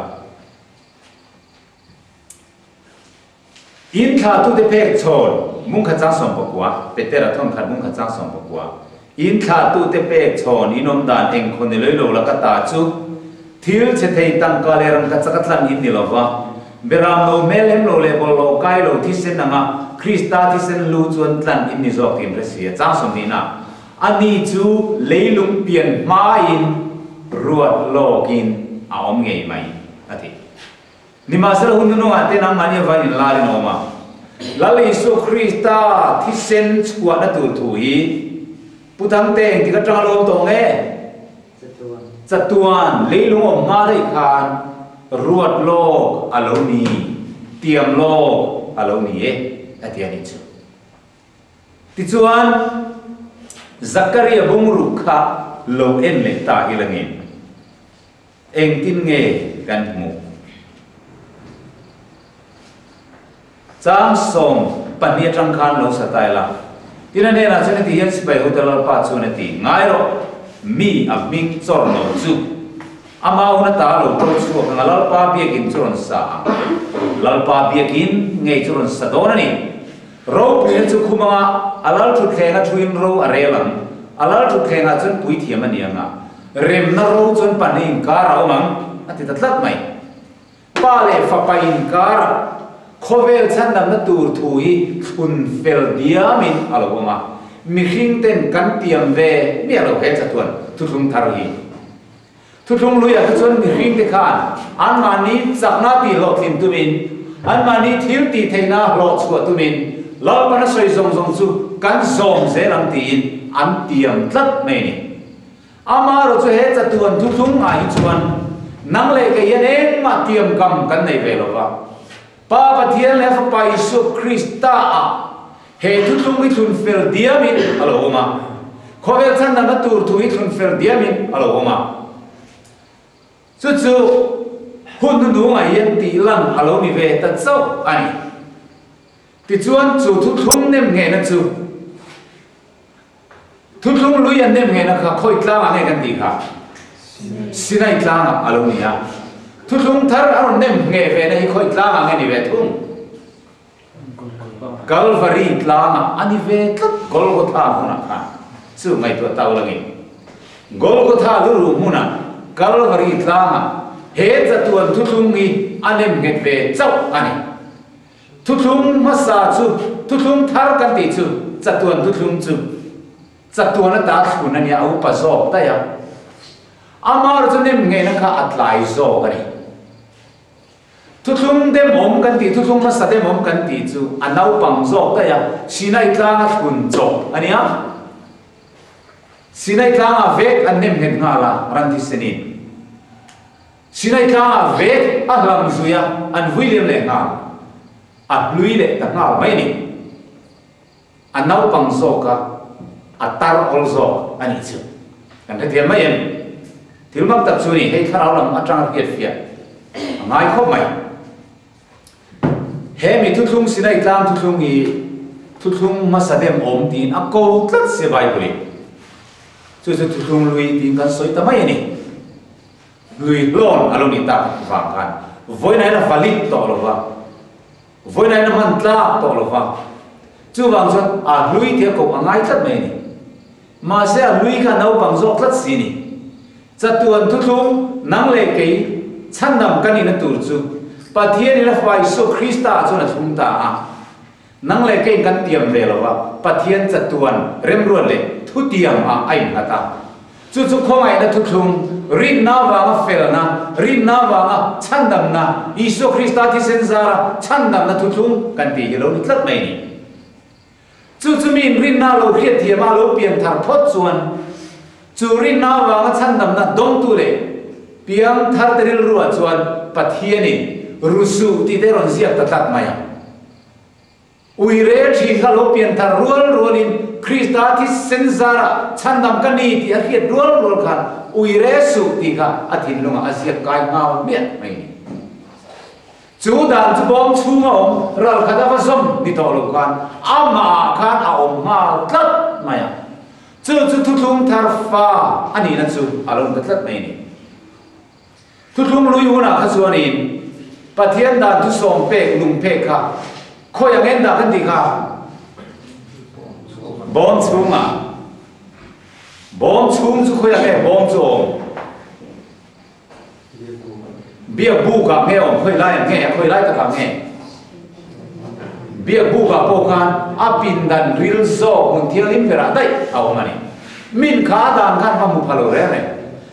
In thlahtute phek chhawn mungkhat chang 19, Petera thawn khat mungkhat chang 19, In thlahtute pek chhawn in awm dan eng khaw ni loi lo la ka ta chu thil chhe thei tangka leh rangka chak a tlan in ni lo va, beram lo hmel lem lo leh bawlhhlawh kai lo thisen anga Krista thisen lu chuan tlan in ni zawk tiin hre si a, chang 20 ah. Ani chu leilung pian hmain ruat lawkin a awm ngei mai, a ti. Nimahsela hun nunungah te nangmahni avain inlarin a awm a. Lal Isua Krista thisen chhuahna tur thu hi Pu Thangte engtik atanga lo awm tawh nge? Chatuan leilung awm hma daih khan ruat lawk a lo ni, tiam lawk a lo ni e, a ti a nih chu. Tichuan, Zakaria bungruk kha lo en leh ta hi langin engtin nge kan hmuh? Chang 12 atang khan lo sa ta ila. Tin a hnenah chuan heti hian sipai hote Lalpa chuan a ti, Ngai rawh, mi a hming chawr lo chu ama hun ata lo to chhuak ang a, Lalpa biakin chu rawn sa ang. Lalpa biakin ngei chu rawn sa dawn a ni. Ropuina chu khum anga a lal thutthleng a thuin ro a rel ang. A lal thutthlengah chuan puithiam a ni ang a, remna ro chuan pahnih inkar a awm ang, a ti ta tlat mai. Pa leh fapa inkarah khawvel chhandamna tur thu hi thlun fel diamin a lo awm a, mihring ten kan tiam ve miah lo he chatuan thuthlung thar hi. Thuthlung luiah te chuan mihring te khan anmahni chakna tih hlawhtlin tumin, anmahni thil tih theihna hlawh chhuah tumin Lalpana sawi zawng zawng chu kan zawm zel ang tiin an tiam tlat mai a ni. Amaherawh chu he chatuan thuthlung ah hi chuan nang leh kei hian engmah tiam kam kan nei ve lo va. Pa Pathian leh a Fapa Isua Krista ah he thuthlung hi thlun fel diamin a lo awm a. Khawvel chhandamna tur thu hi thlun fel diamin a lo awm a. Chu chu hun hnuhnungah hian tih lan a lo ni ve ta chauh a ni. Tichuan chu thuthlung nem nghehna chu Thuthlung lui an nem nghehna kha khawi tlangah nge kan tih kha? Sinai tlangah a lo ni a. Thuthlung thar a rawn nem ngheh ve na hi khawi tlangah nge ni ve thung? Kalvari tlangah a ni ve tlat Golgotha hmunah khan. Chu ngaihtuah tau langin. Golgotha luruh hmunah Kalvari tlangah he chatuan thuthlung hi a nem nghet ve chauh a ni. Thuthlung hmasa chu thuthlung thar kan tih chu chatuan thuthlung chu chatuan ata thlun a nia a upa zawk daih a. Amaherawhchu chu nem nghehna kha a tlai zawk a ni. Thuthlung demawm kan tih, thuthlung hmasa demawm kan tih chu a naupang zawk daih a, Sinai tlanga thlun chawp a nia. Sinai tlangah vek an nem nghet nghal a, ran thisenin. Sinai tlangah vek a hlam zui a, an vui liam leh nghal. A hlui leh ta nghal mai a ni. A naupang zawk a, a tar awl zawk a nih chu. Kan hrethiam mai em? Thil mak tak chu a ni, hei thlarau lam atanga hriat fiah a ngai khawp mai. He mi thuthlung Sinai tlang thuthlung hi thuthlung hmasa dem awm tiin a ko tlat si Bible in. Chu chu thuthlung lui tiin kan sawi ta mai a ni. Lui hlawn a lo nih tak vang khan vawiin ah hian a valid tawh lo va, vawiin ah hian a hman tlak tawh lo va. Chuvang chuan a hlui tih a koh a ngai tlat mai a ni. Mahse a hlui kha naupang zawk tlat si ni. Chatuan thuthlung nang leh kei chhandam ka nihna tur chu Pathian in a Fapa Isua Krista ah chuan a thlung ta a. Nang leh keiin kan tiam ve lo va, Pathian chatuan remruat leh thutiam ah a innghat a. Chu chu khawngaihna thuthlung, rinna avanga felna, rinna avanga chhandamna, Isua Krista thisen zara chhandamna thuthlung kan tih hi lo ni tlat mai ni. Chu chu mi inrinna lo hriatthiam a lo pian thar phawt chuan chu rinna avanga chhandamna dawngtu leh piang tharte rilruah chuan Pathianin rusuh tih te rawn ziak ta tlat mai a. Ui rel thin kha lo pian thar rual rualin Krista thisen zarah chhandam ka ni tih a hriat rual rual khan ui rel suh tih kha a thinlungah a ziak kai nghal miah mai a ni. Chu dan chu bawm chhung a awm, ral khat a va zawm ni tawh lo khan amah khan a awm nghal tlat mai a. Chu chu thuthlung thar fa a nihna chu a lo ni ta tlat mai a ni. Thuthlung lui hunah kha chuanin Pathian dan thusawm pek lung phek kha khawi ang en dah kan tih kha? Bawm chhungah. Bawm chhung chu khawi ang nge bawm chu awm? Biak bukah nge awm khawi lai ang nge a khawi lai takah nge? Biak bukah pawh khan a pindan ril zawk hmun thianghlim berah daih a awm a ni. Min kha a dan khan va hmu pha lo reng reng.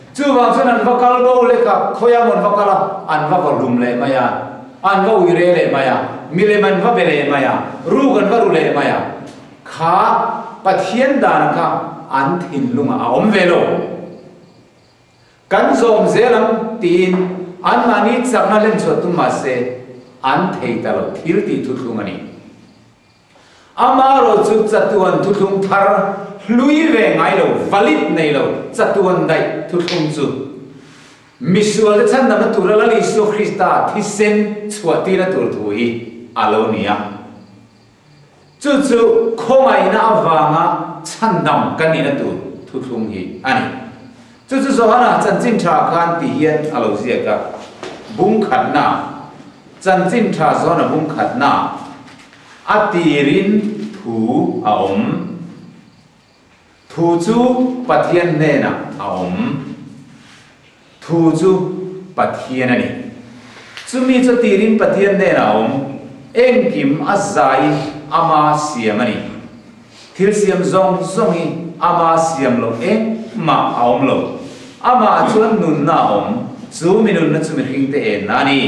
Chuvang chuan an va kal bo lek a, khawiah maw an va kal a, an va vawhlum leh mai a, an va uire leh mai a, milem an va be leh mai a, ruk an va ru leh mai a. Kha Pathian dan kha an thinlungah a awm ve lo. Kan zawm zel ang tiin anmahni chakna hlen chhuah tum mah se an thei ta lo thil tih thuthlung a ni. Amaherawh chu chatuan thuthlung thar hlui ve ngai lo, valid nei lo chatuan daih thuthlung chu misualte chhandamna tura Lal Isua Krista thisen chhuahtirna tur thu hi a lo ni a. Chu chu khawngaihna avanga chhandam kan nihna tur thuthlung hi a ni. Chu chu Johana chanchin tha khan ti hian a lo ziak a, Bung khatna, chanchin tha Johana bung khatna a tirin thu a awm. Thu chu Pathian hnenah a awm. Thu chu Pathian a ni. Chumi chu tirin Pathian hnenah a awm. Engkim a zai ama siam a ni. Thil siam zawng zawng hi ama siam loh engmah a awm lo. Amah chuan nunna a awm. Chu mi nunna chu mihringte enna a ni.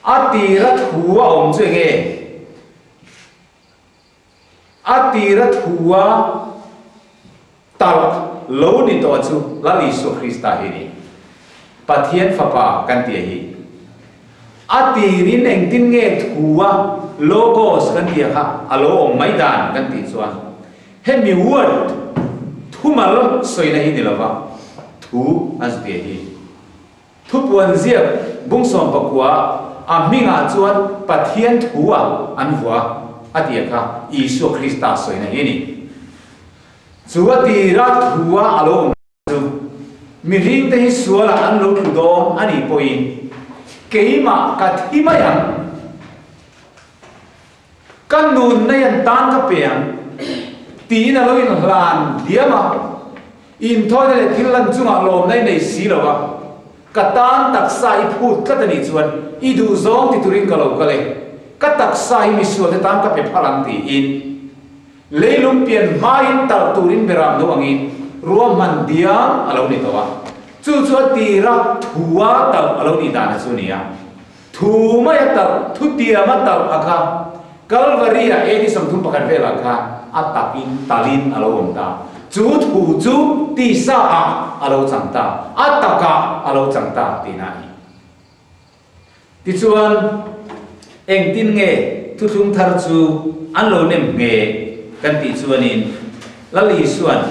A tira thu a awm chu enge? A tira thua talh lo ni tawh chu Lal Isua Krista hi a ni. Pathian Fapa kan tih a hi. A tirin engtin nge thua Logos kan tih a kha a lo awm mai dan kan tih chuan hemi word thumal sawina hi ni lova thu an zu tih a hi. Thupuan ziak bungsawm pakua a hmingah chuan Pathian thua an vua a tih kha Isua Krista sawina hi a ni. Chu a tira thua a lo awm chu mihringte hi sualah an lo tlu dawn a nih pawhin keimah ka thi mai ang, ka nunna hian tan ka pe ang tiin a lo inhlan diam a. Inthawina leh thil lan chungah lawmna i nei si lo a, ka tan taksa i phut tlat a nih chuan i duhzawng ti turin ka lo kal e, ka taksa hi misualte tan ka pe phal ang tiin leilung pian hmain talh turin beram no angin ruahman diam a lo ni tawh a, chu chu a tira thua talh a lo nih dan a chu nia. Thu mai a talh, thu tiam a talh a kha Kalvari-ah AD 31 velah khan a takin talin a lo awm ta. Chu thu chu tisa-ah a lo chang ta, a takah a lo chang ta tihna a ni. Tichuan, engtin nge thuthlung thar chu an lo nem nge kan tih chuanin Lal Isua'n,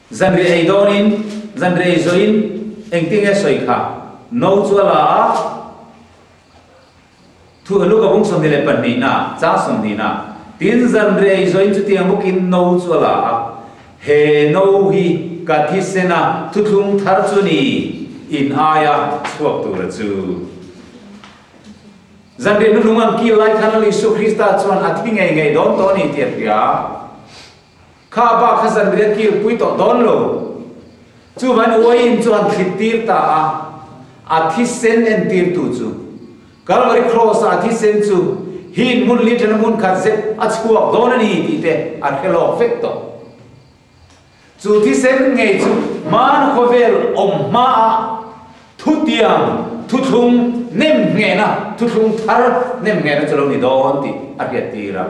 Zanriah ei dawnin, zanriah ei zawhin engtin nge sawi kha? No chu a la a, thu Luka bung 22 na, chang 20 na, tin zanriah ei zawhin chutiang bawkin no chu a la a, he no hi ka thisena thuthlung thar chu ni, in aia chhuak tura chu. Zanriah hnuhnung an kil lai khan Lal Isua Krista chuan a thi ngei ngei dawn tawh a ni tih a hria. Kha bak kha zanriah kil pui tawh dawn lo. Chuvain uaiin chu han thlit tir ta a, a thisen entirtu chu Calvary Cross-a a thisen chu hin hmun li ṭhena hmun khat zet a chhuak dawn a ni tih te a hre lawk vek tawh. Chu thisen ngei chu hmana khawvel awm hmaah thutiang thuthlung nem nghehna, thuthlung thar nem nghehna chu lo ni dawn tih a hriattir a.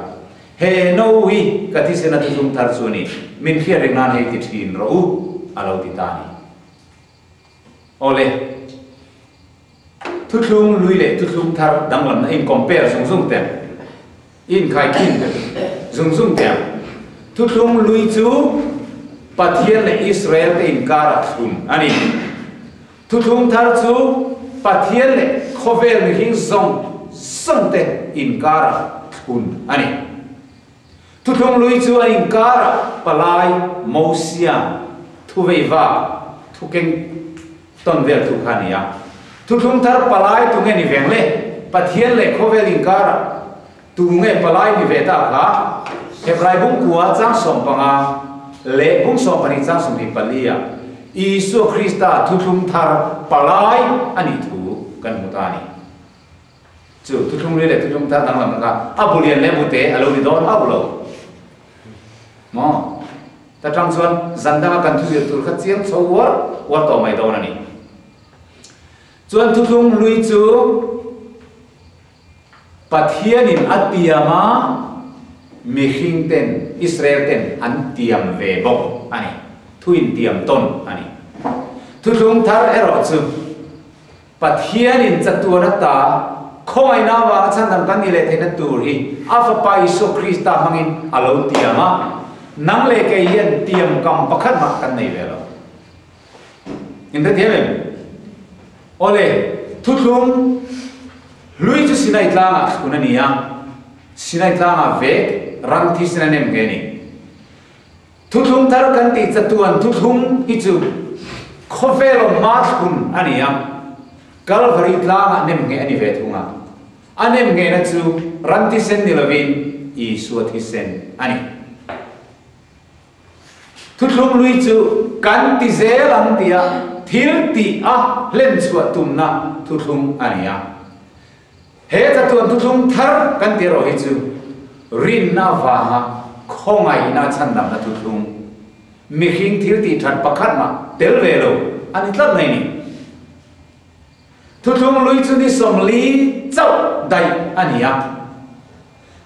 He no hi ka thisen a thuthlung thar chu a ni, min hriat reng nan hei ti thin rawh u, a lo ti ta a ni. Awle, thuthlung lui leh thuthlung thar danglamna in compare zung zung teh ang, inkhai khin zung zung teh ang. Thuthlung lui chu Pathian leh Israel te inkara thlun a ni. Thuthlung thar chu Pathian leh khawvel mihring zawng zawng te inkara thlun a ni. Thuthlung lui chu an inkara palai Mosia thuvei vak thukeng tawn vel thu kha a ni a. Thuthlung thar palai tunge ni veng le? Pathian leh khawvel inkara Tunge palai ni ve ta kha? Hebrai bungkua chang 15 leh bung 12 chang 24 ah Isua Krista thuthlung thar palai a nih thu kan hmu ta a ni. Chu thuthlung ri leh thuthlung thar danglam kha a bu lian leh bu te a lo ni dawn hauh lo maw? Ta tang chuan zan danga kan thuzir tur kha chiang chho uar uar tawh mai dawn a ni. Chuan thuthlung hlui chu Pathianin a tiam a, mihring ten, Israel ten an tiam ve bawk a ni. Thu intiam tawn a ni. Thuthlung thar erawh chu Pathianin chatuan ata khawngaihna avanga chhandam kan nih leh theihna tur hi a Fapa Isua Krista hmangin a lo tiam a, nang leh kei hian tiam kam pakhat mah kan nei ve lo. Inhrethiam em? Awle, thuthlung hlui chu Sinai tlangah thlun a ni a, Sinai tlangah vek ram thisen a nem nge ni? Thuthlung thar kan tih chatuan thuthlung hi chu khawvel awm hma thlun a ni a, Kalvari tlangah nem nge a ni ve thung a, a nem ngehna chu ram thisen ni lovin Isua thisen a ni. Thuthlung lui chu kan ti zel ang tia thil tih a hlen chhuah tumna thuthlung a ni a. He chatuan thuthlung thar kan ti erawh hi chu rinna vanga khawngaihna chhandamna thuthlung, mihring thil tih that pakhat mah tel ve lo a ni tlat mai ni. Thuthlung lui chu ni 40 chauh daih a ni a.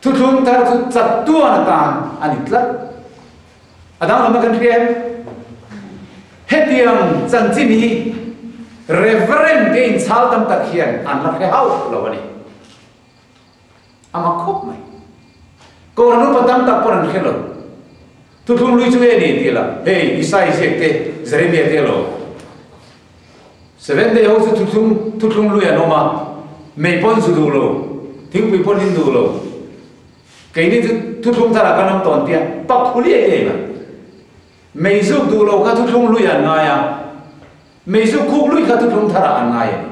Thuthlung thar chu chatuan atan a ni tlat. A danglam a kan hria em? Hetiang chanchin hi Reverend te inchhal tam tak hian an la hre hauh lo a ni. A mak khawp mai. Kohhran upa tam tak pawn an hre lo. Thuthlung lui chu nge ni tih la, hei Isai ziak te, Jeremia te lo. Seventh Day ho chu thuthlung thuthlung lui an awm a, mei pawn zu duh lo, thingpui pawn in duh lo. Keini chu thuthlung tharah kan awm tawn tia pak huli ei ei mai. Mei zuk duh lo kha thuthlung lui an ngai a, mei zuk khuk lui kha thuthlung tharah an ngai a ni.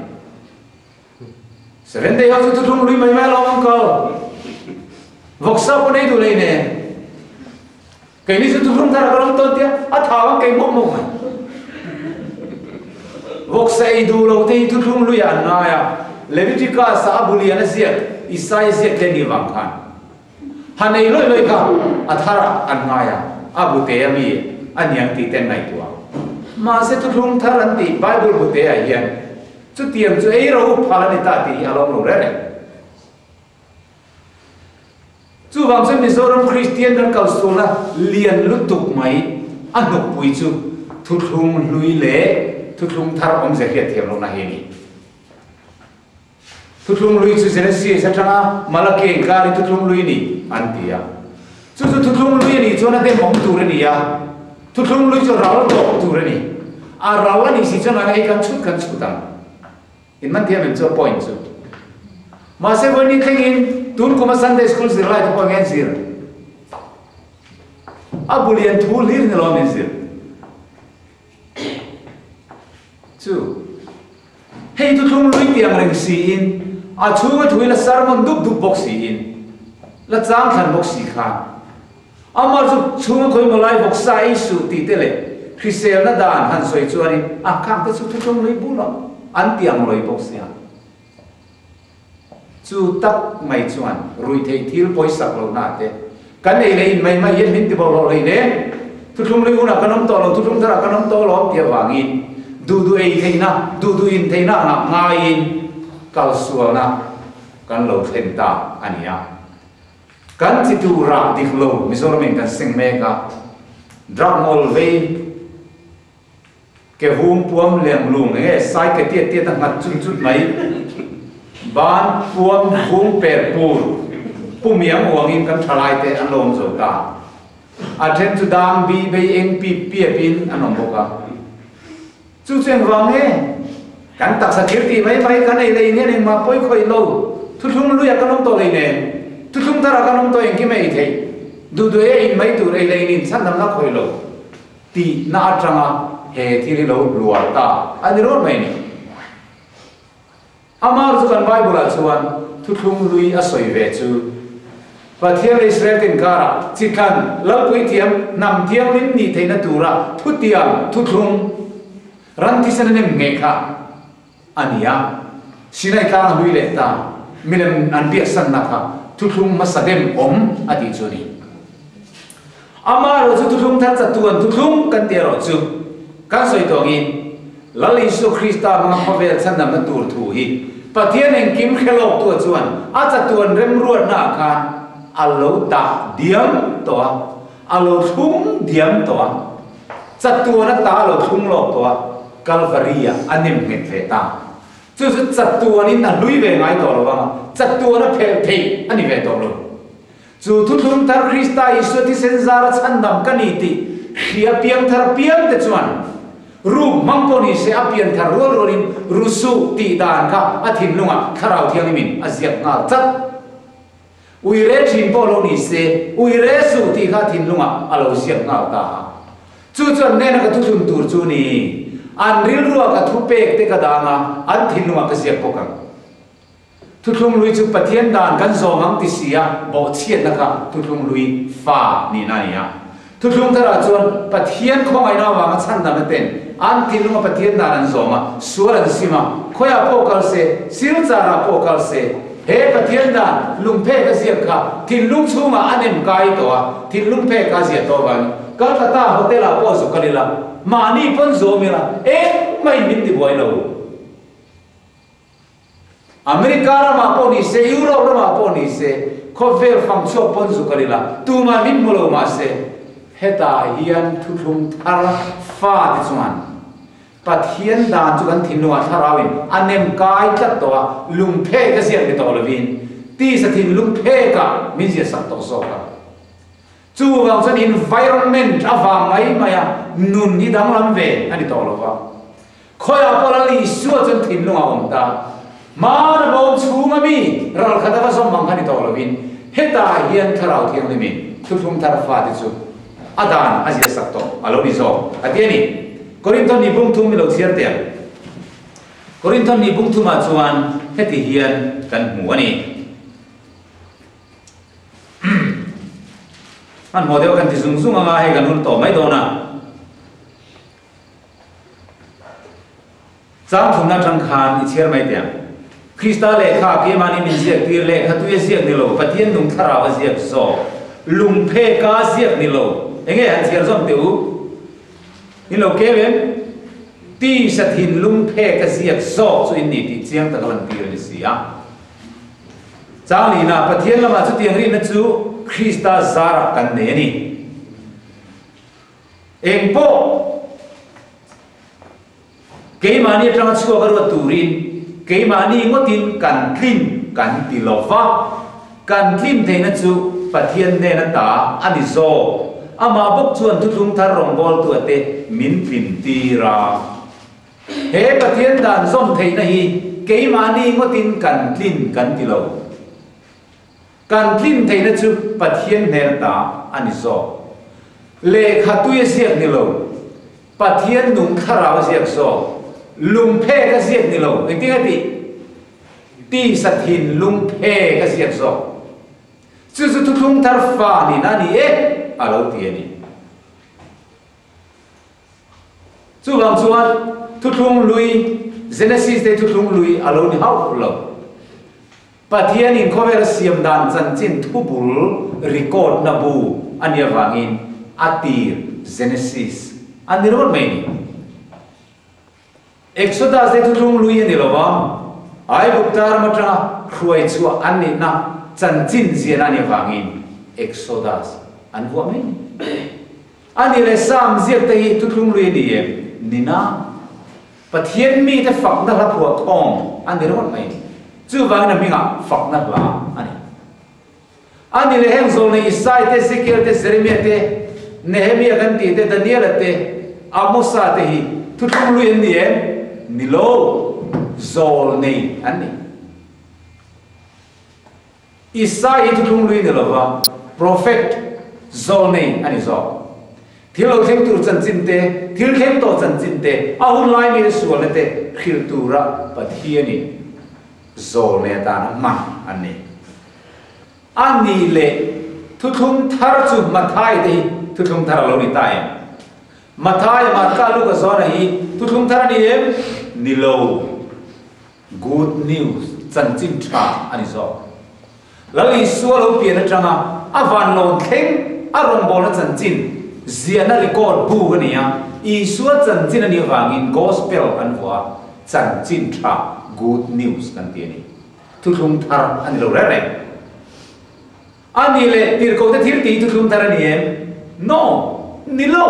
Seventh Day ho chu thuthlung lui mai mai alawm an kal. Vawksa pawn ei duh lei nen. Keini chu thuthlung thar ah kan awm tawn tia a thau ang kei mawk mawk mai. Vawksa ei duh lo te hi thuthlung lui ah an ngai a, Leviticus ah a bu lian a ziak, Isaia ziak te ni vang khan. Han ei lawih lawih kha a thar ah an ngai a, a bu te a mi a niang tih te an ngaihtuah. Mahse thuthlung thar an tih Bible bu te ah hian chutiang chu ei ro phal a ni ta tih hi a lawm lo reng reng. Chuvang chuan Mizoram Kristian kan kalsualna lian lutuk mai a hnukpui chu thuthlung hlui leh thuthlung thar awmze hriat thiam lohna hi a ni. Thuthlung hlui chu Genesis atanga Malaki inkar hi thuthlung hlui ni an ti a. Chu chu thuthlung hlui a nih chuan a dem awm tur a ni a, thuthlung hlui chu ral tawp tur a ni. A ral a nih si chuan a ei kan chhut kan chhut ang. In man thiam em chu a point chu. Mahse vawiin thlengin tun kuma Sunday school zirlai te pawh nge zir? A bu lian thu hlir ni lo min zir. Chu hei chu thlung lui tiang reng siin a chhunga thuin a sermon dup dup bawk siin la chang thlan bawk si khan Amah chu chhunga khawi maw lai bawk sa ei suh tih te leh hriselna dan han sawi chuanin a khang te chu thuthlung lui bul ang an ti ang lawi bawk sia. Chu tak mai chuan ruihtheih thil pawisak lohna te kan ei leh in mai mai hian min ti bawlhhlawh hlei hle. Thuthlung lui hunah kan awm tawh lo, thuthlung tharah kan awm tawh lo tih avangin duh duh ei theihna, duh duh in theihna angah ngaiin kalsualna kan lo thlen ta a ni a. Kan chi tur rah dik lo Mizoram in kan seng mek a, drug ngawl vei ke hum puam leng lung eng nge sai ke tiat tiat a nghat chut chut mai, ban puam vung per pur pum iang uang in kan thalai te an lo awm zo ta. A then chu dang bi bei eng pip piap in an awm bawk a. Chu chu engvang nge? Kan taksa thil tih mai mai kan ei lei hian engmah pawi khawih lo. Thuthlung luiah kan awm tawh lei nen, thuthlung tharah kan awm tawh engkim a ei theih. Duh duh ei a in mai tur ei lei nin chhandamna khawih lo tihna atanga he thil hi lo hluar ta a ni rawt mai ni. Amah chu kan Bible-ah chuan thuthlung lui a sawi ve chu. Pathian leh Israel te inkarah chitlan Lalpuithiam hnam thianghlim nih theihna tura thutiam thuthlung ran thisen a nem ngei kha a ni a. Sinai tlang a hlui leh ta milem an biaksanna kha thuthlung hmasa dem awm a tih chu a ni. Amaherawhchu thuthlung thar chatuan thuthlung kan tih erawh chu kan sawi tawh angin Lal Isua Krista hmanga khawvel chhandamna tur thu hi Pathian engkim hre lawktua chuan a chatuan remruatnaah khan a lo dah diam tawh a, a lo thlung diam tawh a, chatuan ata a lo thlung lawk tawh a, Kalvari-ah a nem nghet ve ta. Chu chu chatuanin a hlui ve ngai tawh lo vang a, chatuan a phelh theih a ni ve tawh lo. Chu thuthlung thar Krista Isua thisen zara chhandam ka ni tih hria piangthar piangte chuan ruk hmang pawh ni se a pianthar rual rualin rusuh tih dan kha a thinlungah Thlarau Thianghlimin a ziak nghal tlat. Uire thin pawh lo ni se uire suh tih kha a thinlungah a lo ziak nghal ta a. Chu chuan nena ka thuthlun tur chu ni, an rilrua ka thupek te ka dang a, an thinlungah ka ziak bawk ang. Thuthlung lui chu Pathian dan kan zawm ang ti si a, bawhchhiatna kha thuthlung lui fa nihna a ni a. Thuthlung tharah chuan Pathian khawngaihna avanga chhandamna ten an thinlunga Pathian dan an zawm a, sual an sim a, khawiah pawh kal se, silcharah pawh kal se, he Pathian dan lungphek a ziak kha thinlung chhungah a nem kai tawh a, thinlung phek kha a ziah tawh avangin Calcutta hotel-ah pawh zu kal ila, mahni pawn zawm ila, engmah in min tibuai lo. America ramah pawh ni se, Europe ramah pawh ni se, khawvel fang chhuak pawn zuk a ni la, tumah min hmu lo mah se, hetah hian thuthlung thar fate chuan Pathian dan chu kan thinlungah thlarauin a nem kai tlat tawh a, lungphek a ziak ni tawh lovin tisa thinlung phekah min ziah sak tawh zawk a. Chuvang chuan environment avang mai maia nun hi danglam ve a ni tawh lo va. Khawiah pawh Lal Isua chuan thinlung a awm ta. Hmana bawm chhunga mi ral khat a va zawm ang kha ni tawh lovin hetah hian Thlarau Thianghlimin thuthlung thar fate chu a dan a ziah sak tawh a lo ni zawk a ti a ni. Korinthon ni bung thum i lo chhiar teh ang. Korinthon ni bung thumah chuan heti hian kan hmu a ni. Hmanhmawh deuh kan ti zung zung anga hei kan hun tawh mai dawn a. Chang thumna atang khan i chhiar mai teh ang. Krista lehkha keimahni min ziak tir lehkha tui a ziak ni lo, Pathian nung thlarau a ziak zawk. Lungpheka ziak ni lo. Enge han chhiar zawm teh u? In lo keu em? Tisa thinlung phek a ziak zawk chu in ni tih chiang tak a lantir a ni si a. Chang lina Pathian lamah chutiang rinna chu Krista zarah kan nei a ni. Eng pawh keimahni atanga chhuak a ruat turin keimahni ngawtin kan tlin kan ti lo va, kan tlin theihna chu Pathian hnena ta a ni zawk. Amah bawk chuan thuthlung thar rawngbawltu ate min tlin tir a. He Pathian dan zawm theihna hi keimahni ngawtin kan tlin kan ti lo. Kan tlin theihna chu Pathian hnen ta a ni zawk. Lehkha tui a ziak ni lo, Pathian nung thlarau a ziak zawk. Lungphek a ziak ni lo, engtin nge tih? Tisa thinlungphek a ziak zawk. Chu chu thuthlung thar fa nihna a ni e, a lo ti a ni. Chuvang chuan thuthlung lui, Genesis te thuthlung lui a lo ni hauh lo. Pathianin khawvel siam dan chanchin thubul record na bu a nih avangin a tir Genesis a ni ringawt mai a ni. Exodus te thuthlung lui a ni lo va, Aigupta ram atanga hruai chhuah an nihna chanchin ziahna a nih avangin Exodus an vuah mai a ni. A ni leh Psalm ziak te hi thuthlung lui a ni em? Ni na. Pathian mite fakna hla phuah khawm a ni ringawt mai. Chuvangin a hmingah fakna hla a ni. A ni leh heng zawlnei Isai te, Ezekiel te, Jeremia te, Nehemia kan tih te, Daniela te, Amosa te hi thuthlung lui an ni em? Ni lo. Zawlnei an ni. Isai hi thuthlung lui ni lova prophet, zawlnei a ni zawk. Thil lo thleng tur chanchin te, thil thleng tawh chanchin te, a hun lai mite sualna te hrilh tura Pathianin zawlnei atana hman an ni. A nih leh thuthlung thar chu Mathai te hi thuthlung thar a lo ni ta em? Mathai, Marka, Luka, Johna hi thuthlung thar a ni em? Ni lo. Good news, chanchin tha a ni zawk. Lal Isua lo pian atanga a vanlawn thleng a rawngbawlna chanchin ziahna record bu a ni a, Isua chanchin a nih avangin Gospel an vuah a, chanchin tha, good news, kan ti a ni. Thuthlung thar a ni lo reng reng. A nih leh tirhkohte thil tih thuthlung thar a ni em? No! Ni lo!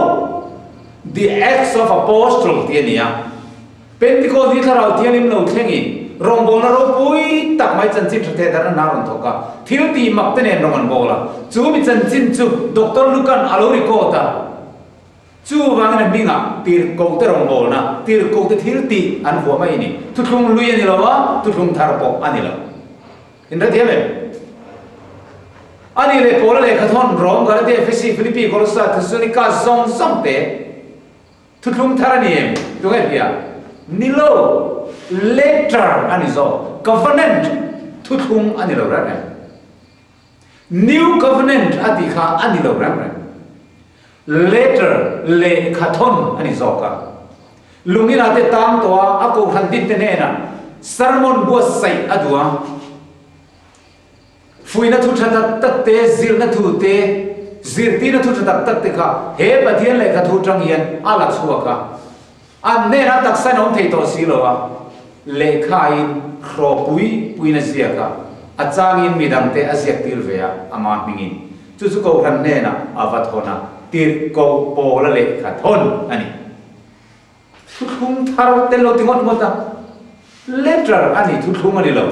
The Acts of Apostle tih a ni a. Pentecost ni Thlarau Thianghlim lo thlengin rawngbawlna ropui tak mai chanchin tha theh darna hna rawn thawk a, thil tih mak te nen rawn an bawl a. Chu mi chanchin chu Doctor Lukan a lo record a. Chuvangin a hmingah tirhkohte rawngbawlna, tirhkohte thil tih an vuah mai a ni. Thuthlung lui a ni lo a, thuthlung thar pawh a ni lo. In hrethiam em? A nih leh Paula lehkha thawn Rom, Galatia, Efesi, Philippi, Kolossa, Thessalonika zawng zawng te thuthlung thar a ni em? Tunge hria? Ni lo, letter a ni zawk. Covenant thuthlung a ni lo reng reng. New Covenant a tih kha a ni lo reng reng. Letter, lehkha thawn a ni zawk a. Lungina te tang tawh a, a kohhran din te hnenah sermon buatsaih a duh a. Fuihna thu tha tak tak te, zirna thu te, zirtirna thu tha tak tak te kha he Pathian lehkha thu tang hian a la chhuak a. An hnenah taksa in a awm thei tawh si lo a, lehkhain hraw pui puiin a ziak a, a changin midangte a ziak tir ve a, ama hmingin. Chu chu Kohhran hnenah a va thawn a, tirhkoh Paula lehkha thawn a ni. Thuthlung thar tel lo ti ngawt ngawt a, letter a ni, thuthlung a ni lo.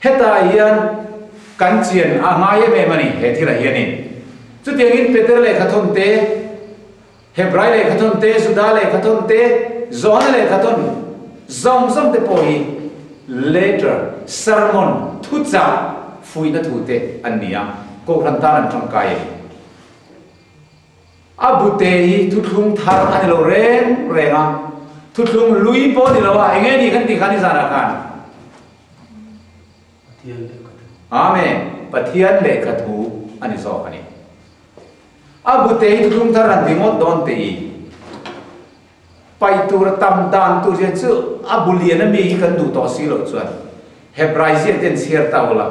Hetah hian kan chian a ngai em em a ni, he thilah hianin. Chutiangin Peter lehkha thawn te, Hebrai lehkhathawn te, Juda lehkhathawn te, Johana lehkhathawn zawng zawng te pawh hi letter, sermon, thuchah, fuihna thu te an ni a, Kohhran tan an tangkai a ni. A bute hi thuthlung thar a ni lo reng reng a, thuthlung lui pawh a ni lo a, eng nge ni kan tih kha nizanah khan? Pathian lehkhathu. Amen. Pathian lehkhathu a ni zawk a ni. A bute hi thuthlung thar han ti ngawt dawn teh i. Paih tur a tam dan tur zia chu a bu lian a mi hi kan duh tawh si loh chuan Hebrai ziak ten chhiar ta ula,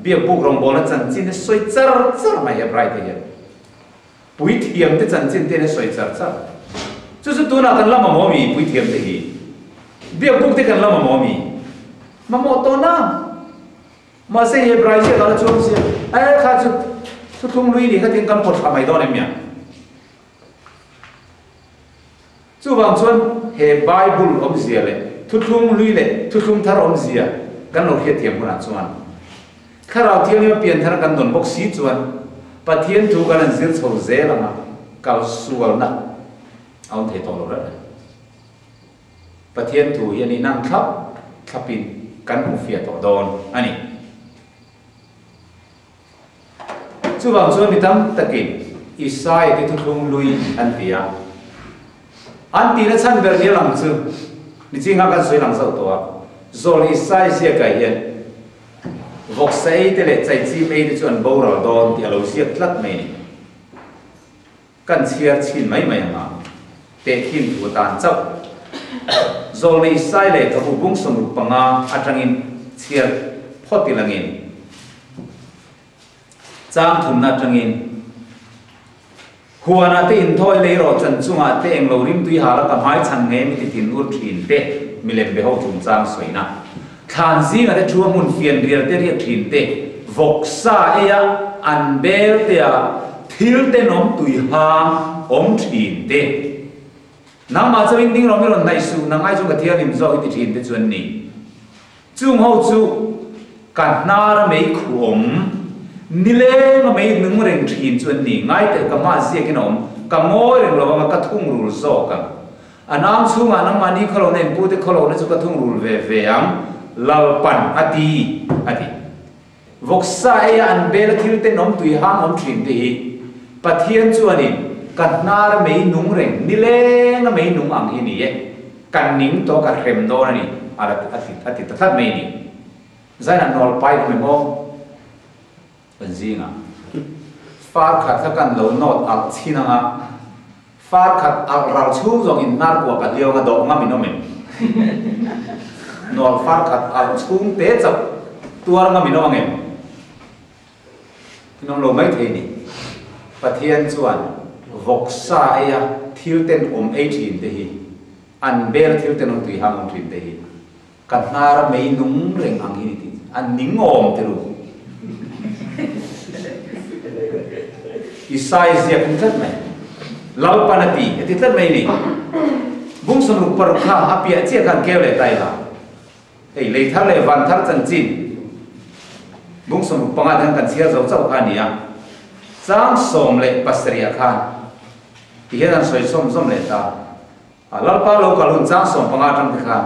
biakbuk rawngbawlna chanchin a sawi char char mai Hebrai te hian. Puithiam te chanchin te hian a sawi char char. Chu chu tunah kan la mamawh mi puithiam te hi? Biakbuk te kan la mamawh mi? Mamawh tawh na. Mahse Hebrai ziak ah la chuang sia, e kha chu thuthlung lui ni khatin kan pawt thla mai dawn em nia? Chuvang chuan he Bible awmzia leh thuthlung hlui leh thuthlung thar awmzia kan lo hriatthiam hunah chuan Thlarau Thianghlim a pian thar kan dawn bawk si chuan Pathian thu kan han zir chho zel anga kal sualna a awm thei tawh lo reng reng. Pathian thu hi a nih nang thlap thlapin kan hmu fiah tawh dawn a ni. Chuvang chuan mi tam takin Isaia te thuthlung lui an ti a. An tihna chhan ber nia lang chu ni chinga kan sawi lang zauh tawh a. Zawl Isaia ziakah hian vawksa ei te leh chaichim ei te chu an boral dawn tih a lo ziak tlat mai a ni. Kan chhiar chhin mai mai ang a, tehkhin thu atan chauh. Zawlnei Sai leh Thabu bung 65 atangin chhiar phawt ilangin, chang thumna atangin, Huanah te inthawi lei rawh chan chungah te englo rimtui hal a ka hmai chhan ngei mi ti thin ur thin te milem be ho chungchang sawina. Thlan zingah te thu a hmun fian rial te riak thin te, vawksa eia an bel tea thil tenawm tui hang awm thin te. Nangmah chauhin ding rawh mi rawn hnaih suh, nang ai chu ka thianghlim zawk i ti thin te chu an ni. Chung ho chu ka hnar a mei khu awm, nileng a mei nung reng thin chu an ni. Ngai teh ka hma ziakin a awm, ka ngawi reng lo anga ka thungrul zawk ang. A nang chhungah nangmahni khawlohna in pute khawlohna chu ka thungrul ve ve ang, Lalpan a ti, a ti. Vawksa eia an bel a thil tenawm tui hang awm thin te hi Pathian chuanin ka hnar a mei nung reng, nileng a mei nung ang hi ni e, ka ning tawh ka hrem dawn a ni, a la a ti ta tlat mai a ni. Zainah nawl pai awm em aw? Kan zingah far khat kha kan lo nawt alh chhin anga, far khat alh ral chhung zawng in hnar kuah ka hliau anga dawh ngam in awm em? Nawl far khat alh chhung te chauh tuar ngam in awm ang em? In awm lo mai thei ni. Pathian chuan vawksa eia thil tenawm ei thin te hi, an bel thil tenawm tui hang awm thin te hi, Ka hnar a mei nung reng ang hi ni tih a ning awm te lu. I sai ziak in tlat mai. Lalpan a ti, a ti tlat mai ni. Bung 66 kha a piah chiah khan keu leh ta ila. Hei lei thar leh van thar chanchin bung 65 te khan kan chhiar zo chauh kha a ni a. Chang 17 ah khan ti hian an sawi sawm zawm leh ta. A Lalpa lo kal hun chang 15 atang te khan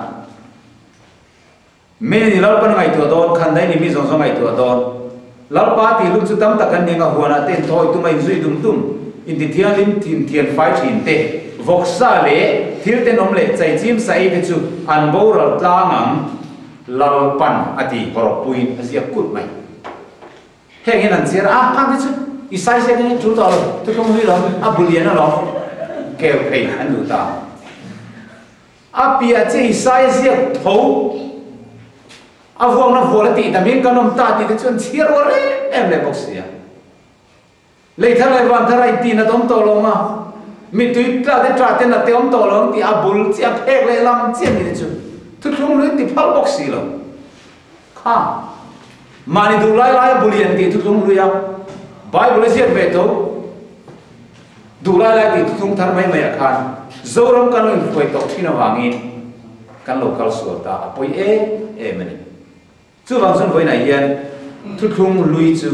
Me ni Lalpan ngaihtuah dawn, khan dai ni mi zawng zawng ngaihtuah dawn. Lalpa tih lum chu tam tak an ning a, huanah te inthawi tum a inzui dum dum, intithianghlim thin thian fai thin te, vawksa leh thil tenawm leh chaichim sa ei te chu an boral tlang ang, Lalpan a ti hawrawppuiin a ziak kulh mai. Heng hian an chhiar a, khang te chu i sai ziak in tul tawh lo, thuthlung hlui lo, a bu lian alawm, keu phei an duh ta. A piah che i sai ziak tho, a vuakna vual a tih dam in kan awm ta tih te chu an chhiar uar em em leh bawk si a. Lei thar leh van thar a inti nat awm tawh lo ma, mittui tla te tla te nat te awm tawh lo ang tih a bul chiah a phek leh lam chiah ni te chu thuthlung lui ti phal bawk si lo. Kha mahni duh lai lai a bulian tih thuthlung hlui a, Bible a ziak ve tho, duh lai lai tih thuthlung thar mai mai ah khan Zoram kan lo inhruai tawh thin avangin kan lo kal sual ta a pawi em em a ni. Chuvang chuan vawiinah hian thuthlung hlui chu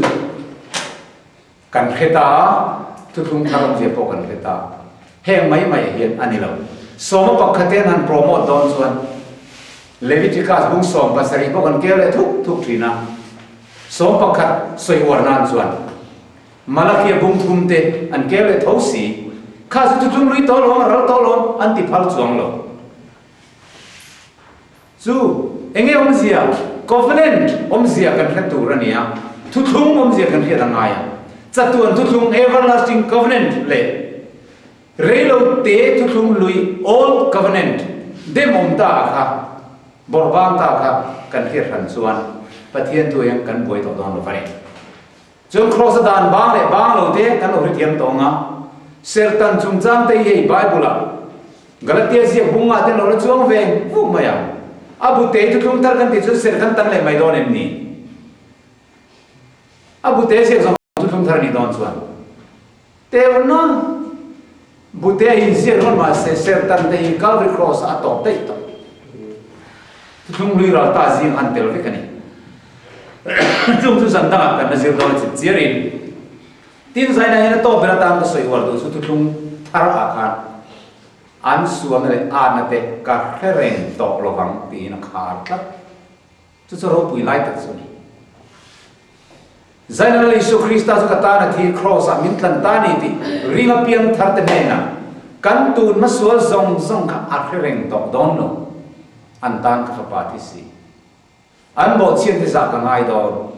Kan hre ta a, thuthlung thar awmzia pawh kan hre ta. Heng mai mai hian a ni lo. Sawma pakhat te an han promote dawn chuan Leviticus bung 17 pawh kan keu leh thuk thuk thin a. 11 sawi uar nan chuan Malakia bung thum te an keu leh tho si. Kha chu thuthlung lui tawh lawm, a ral tawh lawm an ti phal chuang lo. Chu enge awmzia? Covenant awmzia kan hre tur a ni a, thuthlung awmzia kan hriat a ngai a. Chatuan thuthlung, Everlasting Covenant, leh Reilo te thuthlung lui, Old Covenant, demawm ta a kha, bawrhbang ta kha kan hriat hran chuan Pathian thu hian kan buai tawh dawn lo va ni. Chuan Kraws a dan bang leh bang lo te kan lo hrethiam tawh ang a, Sertan chungchang te hi hei Bible ah Galatia ziak bung ah te an lo la chuang ve vuk mai a, a bu te thuthlung thar kan tih chuan ser kan tan leh mai dawn em ni? A bu te ziak zawng thuthlung thar a nih dawn chuan Teuhna bu te a inziak rawn mahse Sertan te hi Calvary Cross ah a tawp daih tawh. Thuthlung hlui ral ta zing han tel vek a ni. Chung chu zan dangah kan la zir dawn a chip chiarin. Tin zainah hian a tawp ber atan ka sawi uar duh chu thuthlung thar ah khan an sualna leh atna te ka hre reng tawh lovang tiin a khar tlat. Chu chu ropui lai tak chu a ni. Zainal Isua Krista chu ka tan a thi, Kraws ah min tlan ta ni tih ring a piang thar te hnenah kan tun hmasual zawng zawng kha a hre reng tawh dawn lo. An tan ka fapa thi si. An bawhchhiat te zah ka ngai dawn.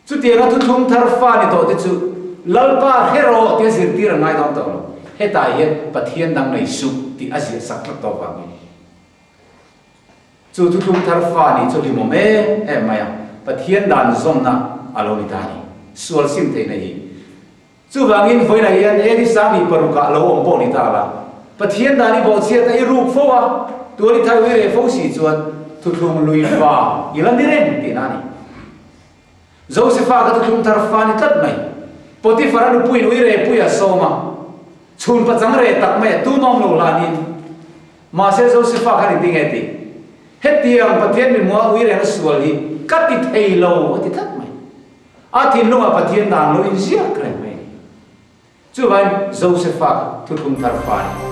Chutianga thuthlung thar fa ni tawh te chu Lalpa hre rawh tia zirtir a ngai dawn tawh lo. Hetah hian Pathian dang nei suh tih a ziah sak tlat tawh vangin. Chu thuthlung thar fa nih chu hlimawm em em mai a, Pathian dan zawmna a lo ni ta a ni. Sual sim theihna hi. Chuvangin vawiinah hian Edi Sangni parukah lo awm pawh ni ta la, Pathian dan i bawhchhiat a i ruk fo a, tual i thai ui reh fo si chuan thuthlung lui fa i la ni reng tihna a ni. Josefa ka thuthlung thar fa ni tlat mai. Potifara nupuiin ui reh pui a sawm a, chhun pachang reh tak mai a tumawm lo hlanin, Mahse Josefa khan engtin nge tih? Hetiang Pathian mihmuha ui reng a sual hi ka ti thei lo a ti tlat mai. A thinlungah Pathian dan lo inziak reng mai a ni. Chuvangin Josefa kha thuthlung thar fa a ni.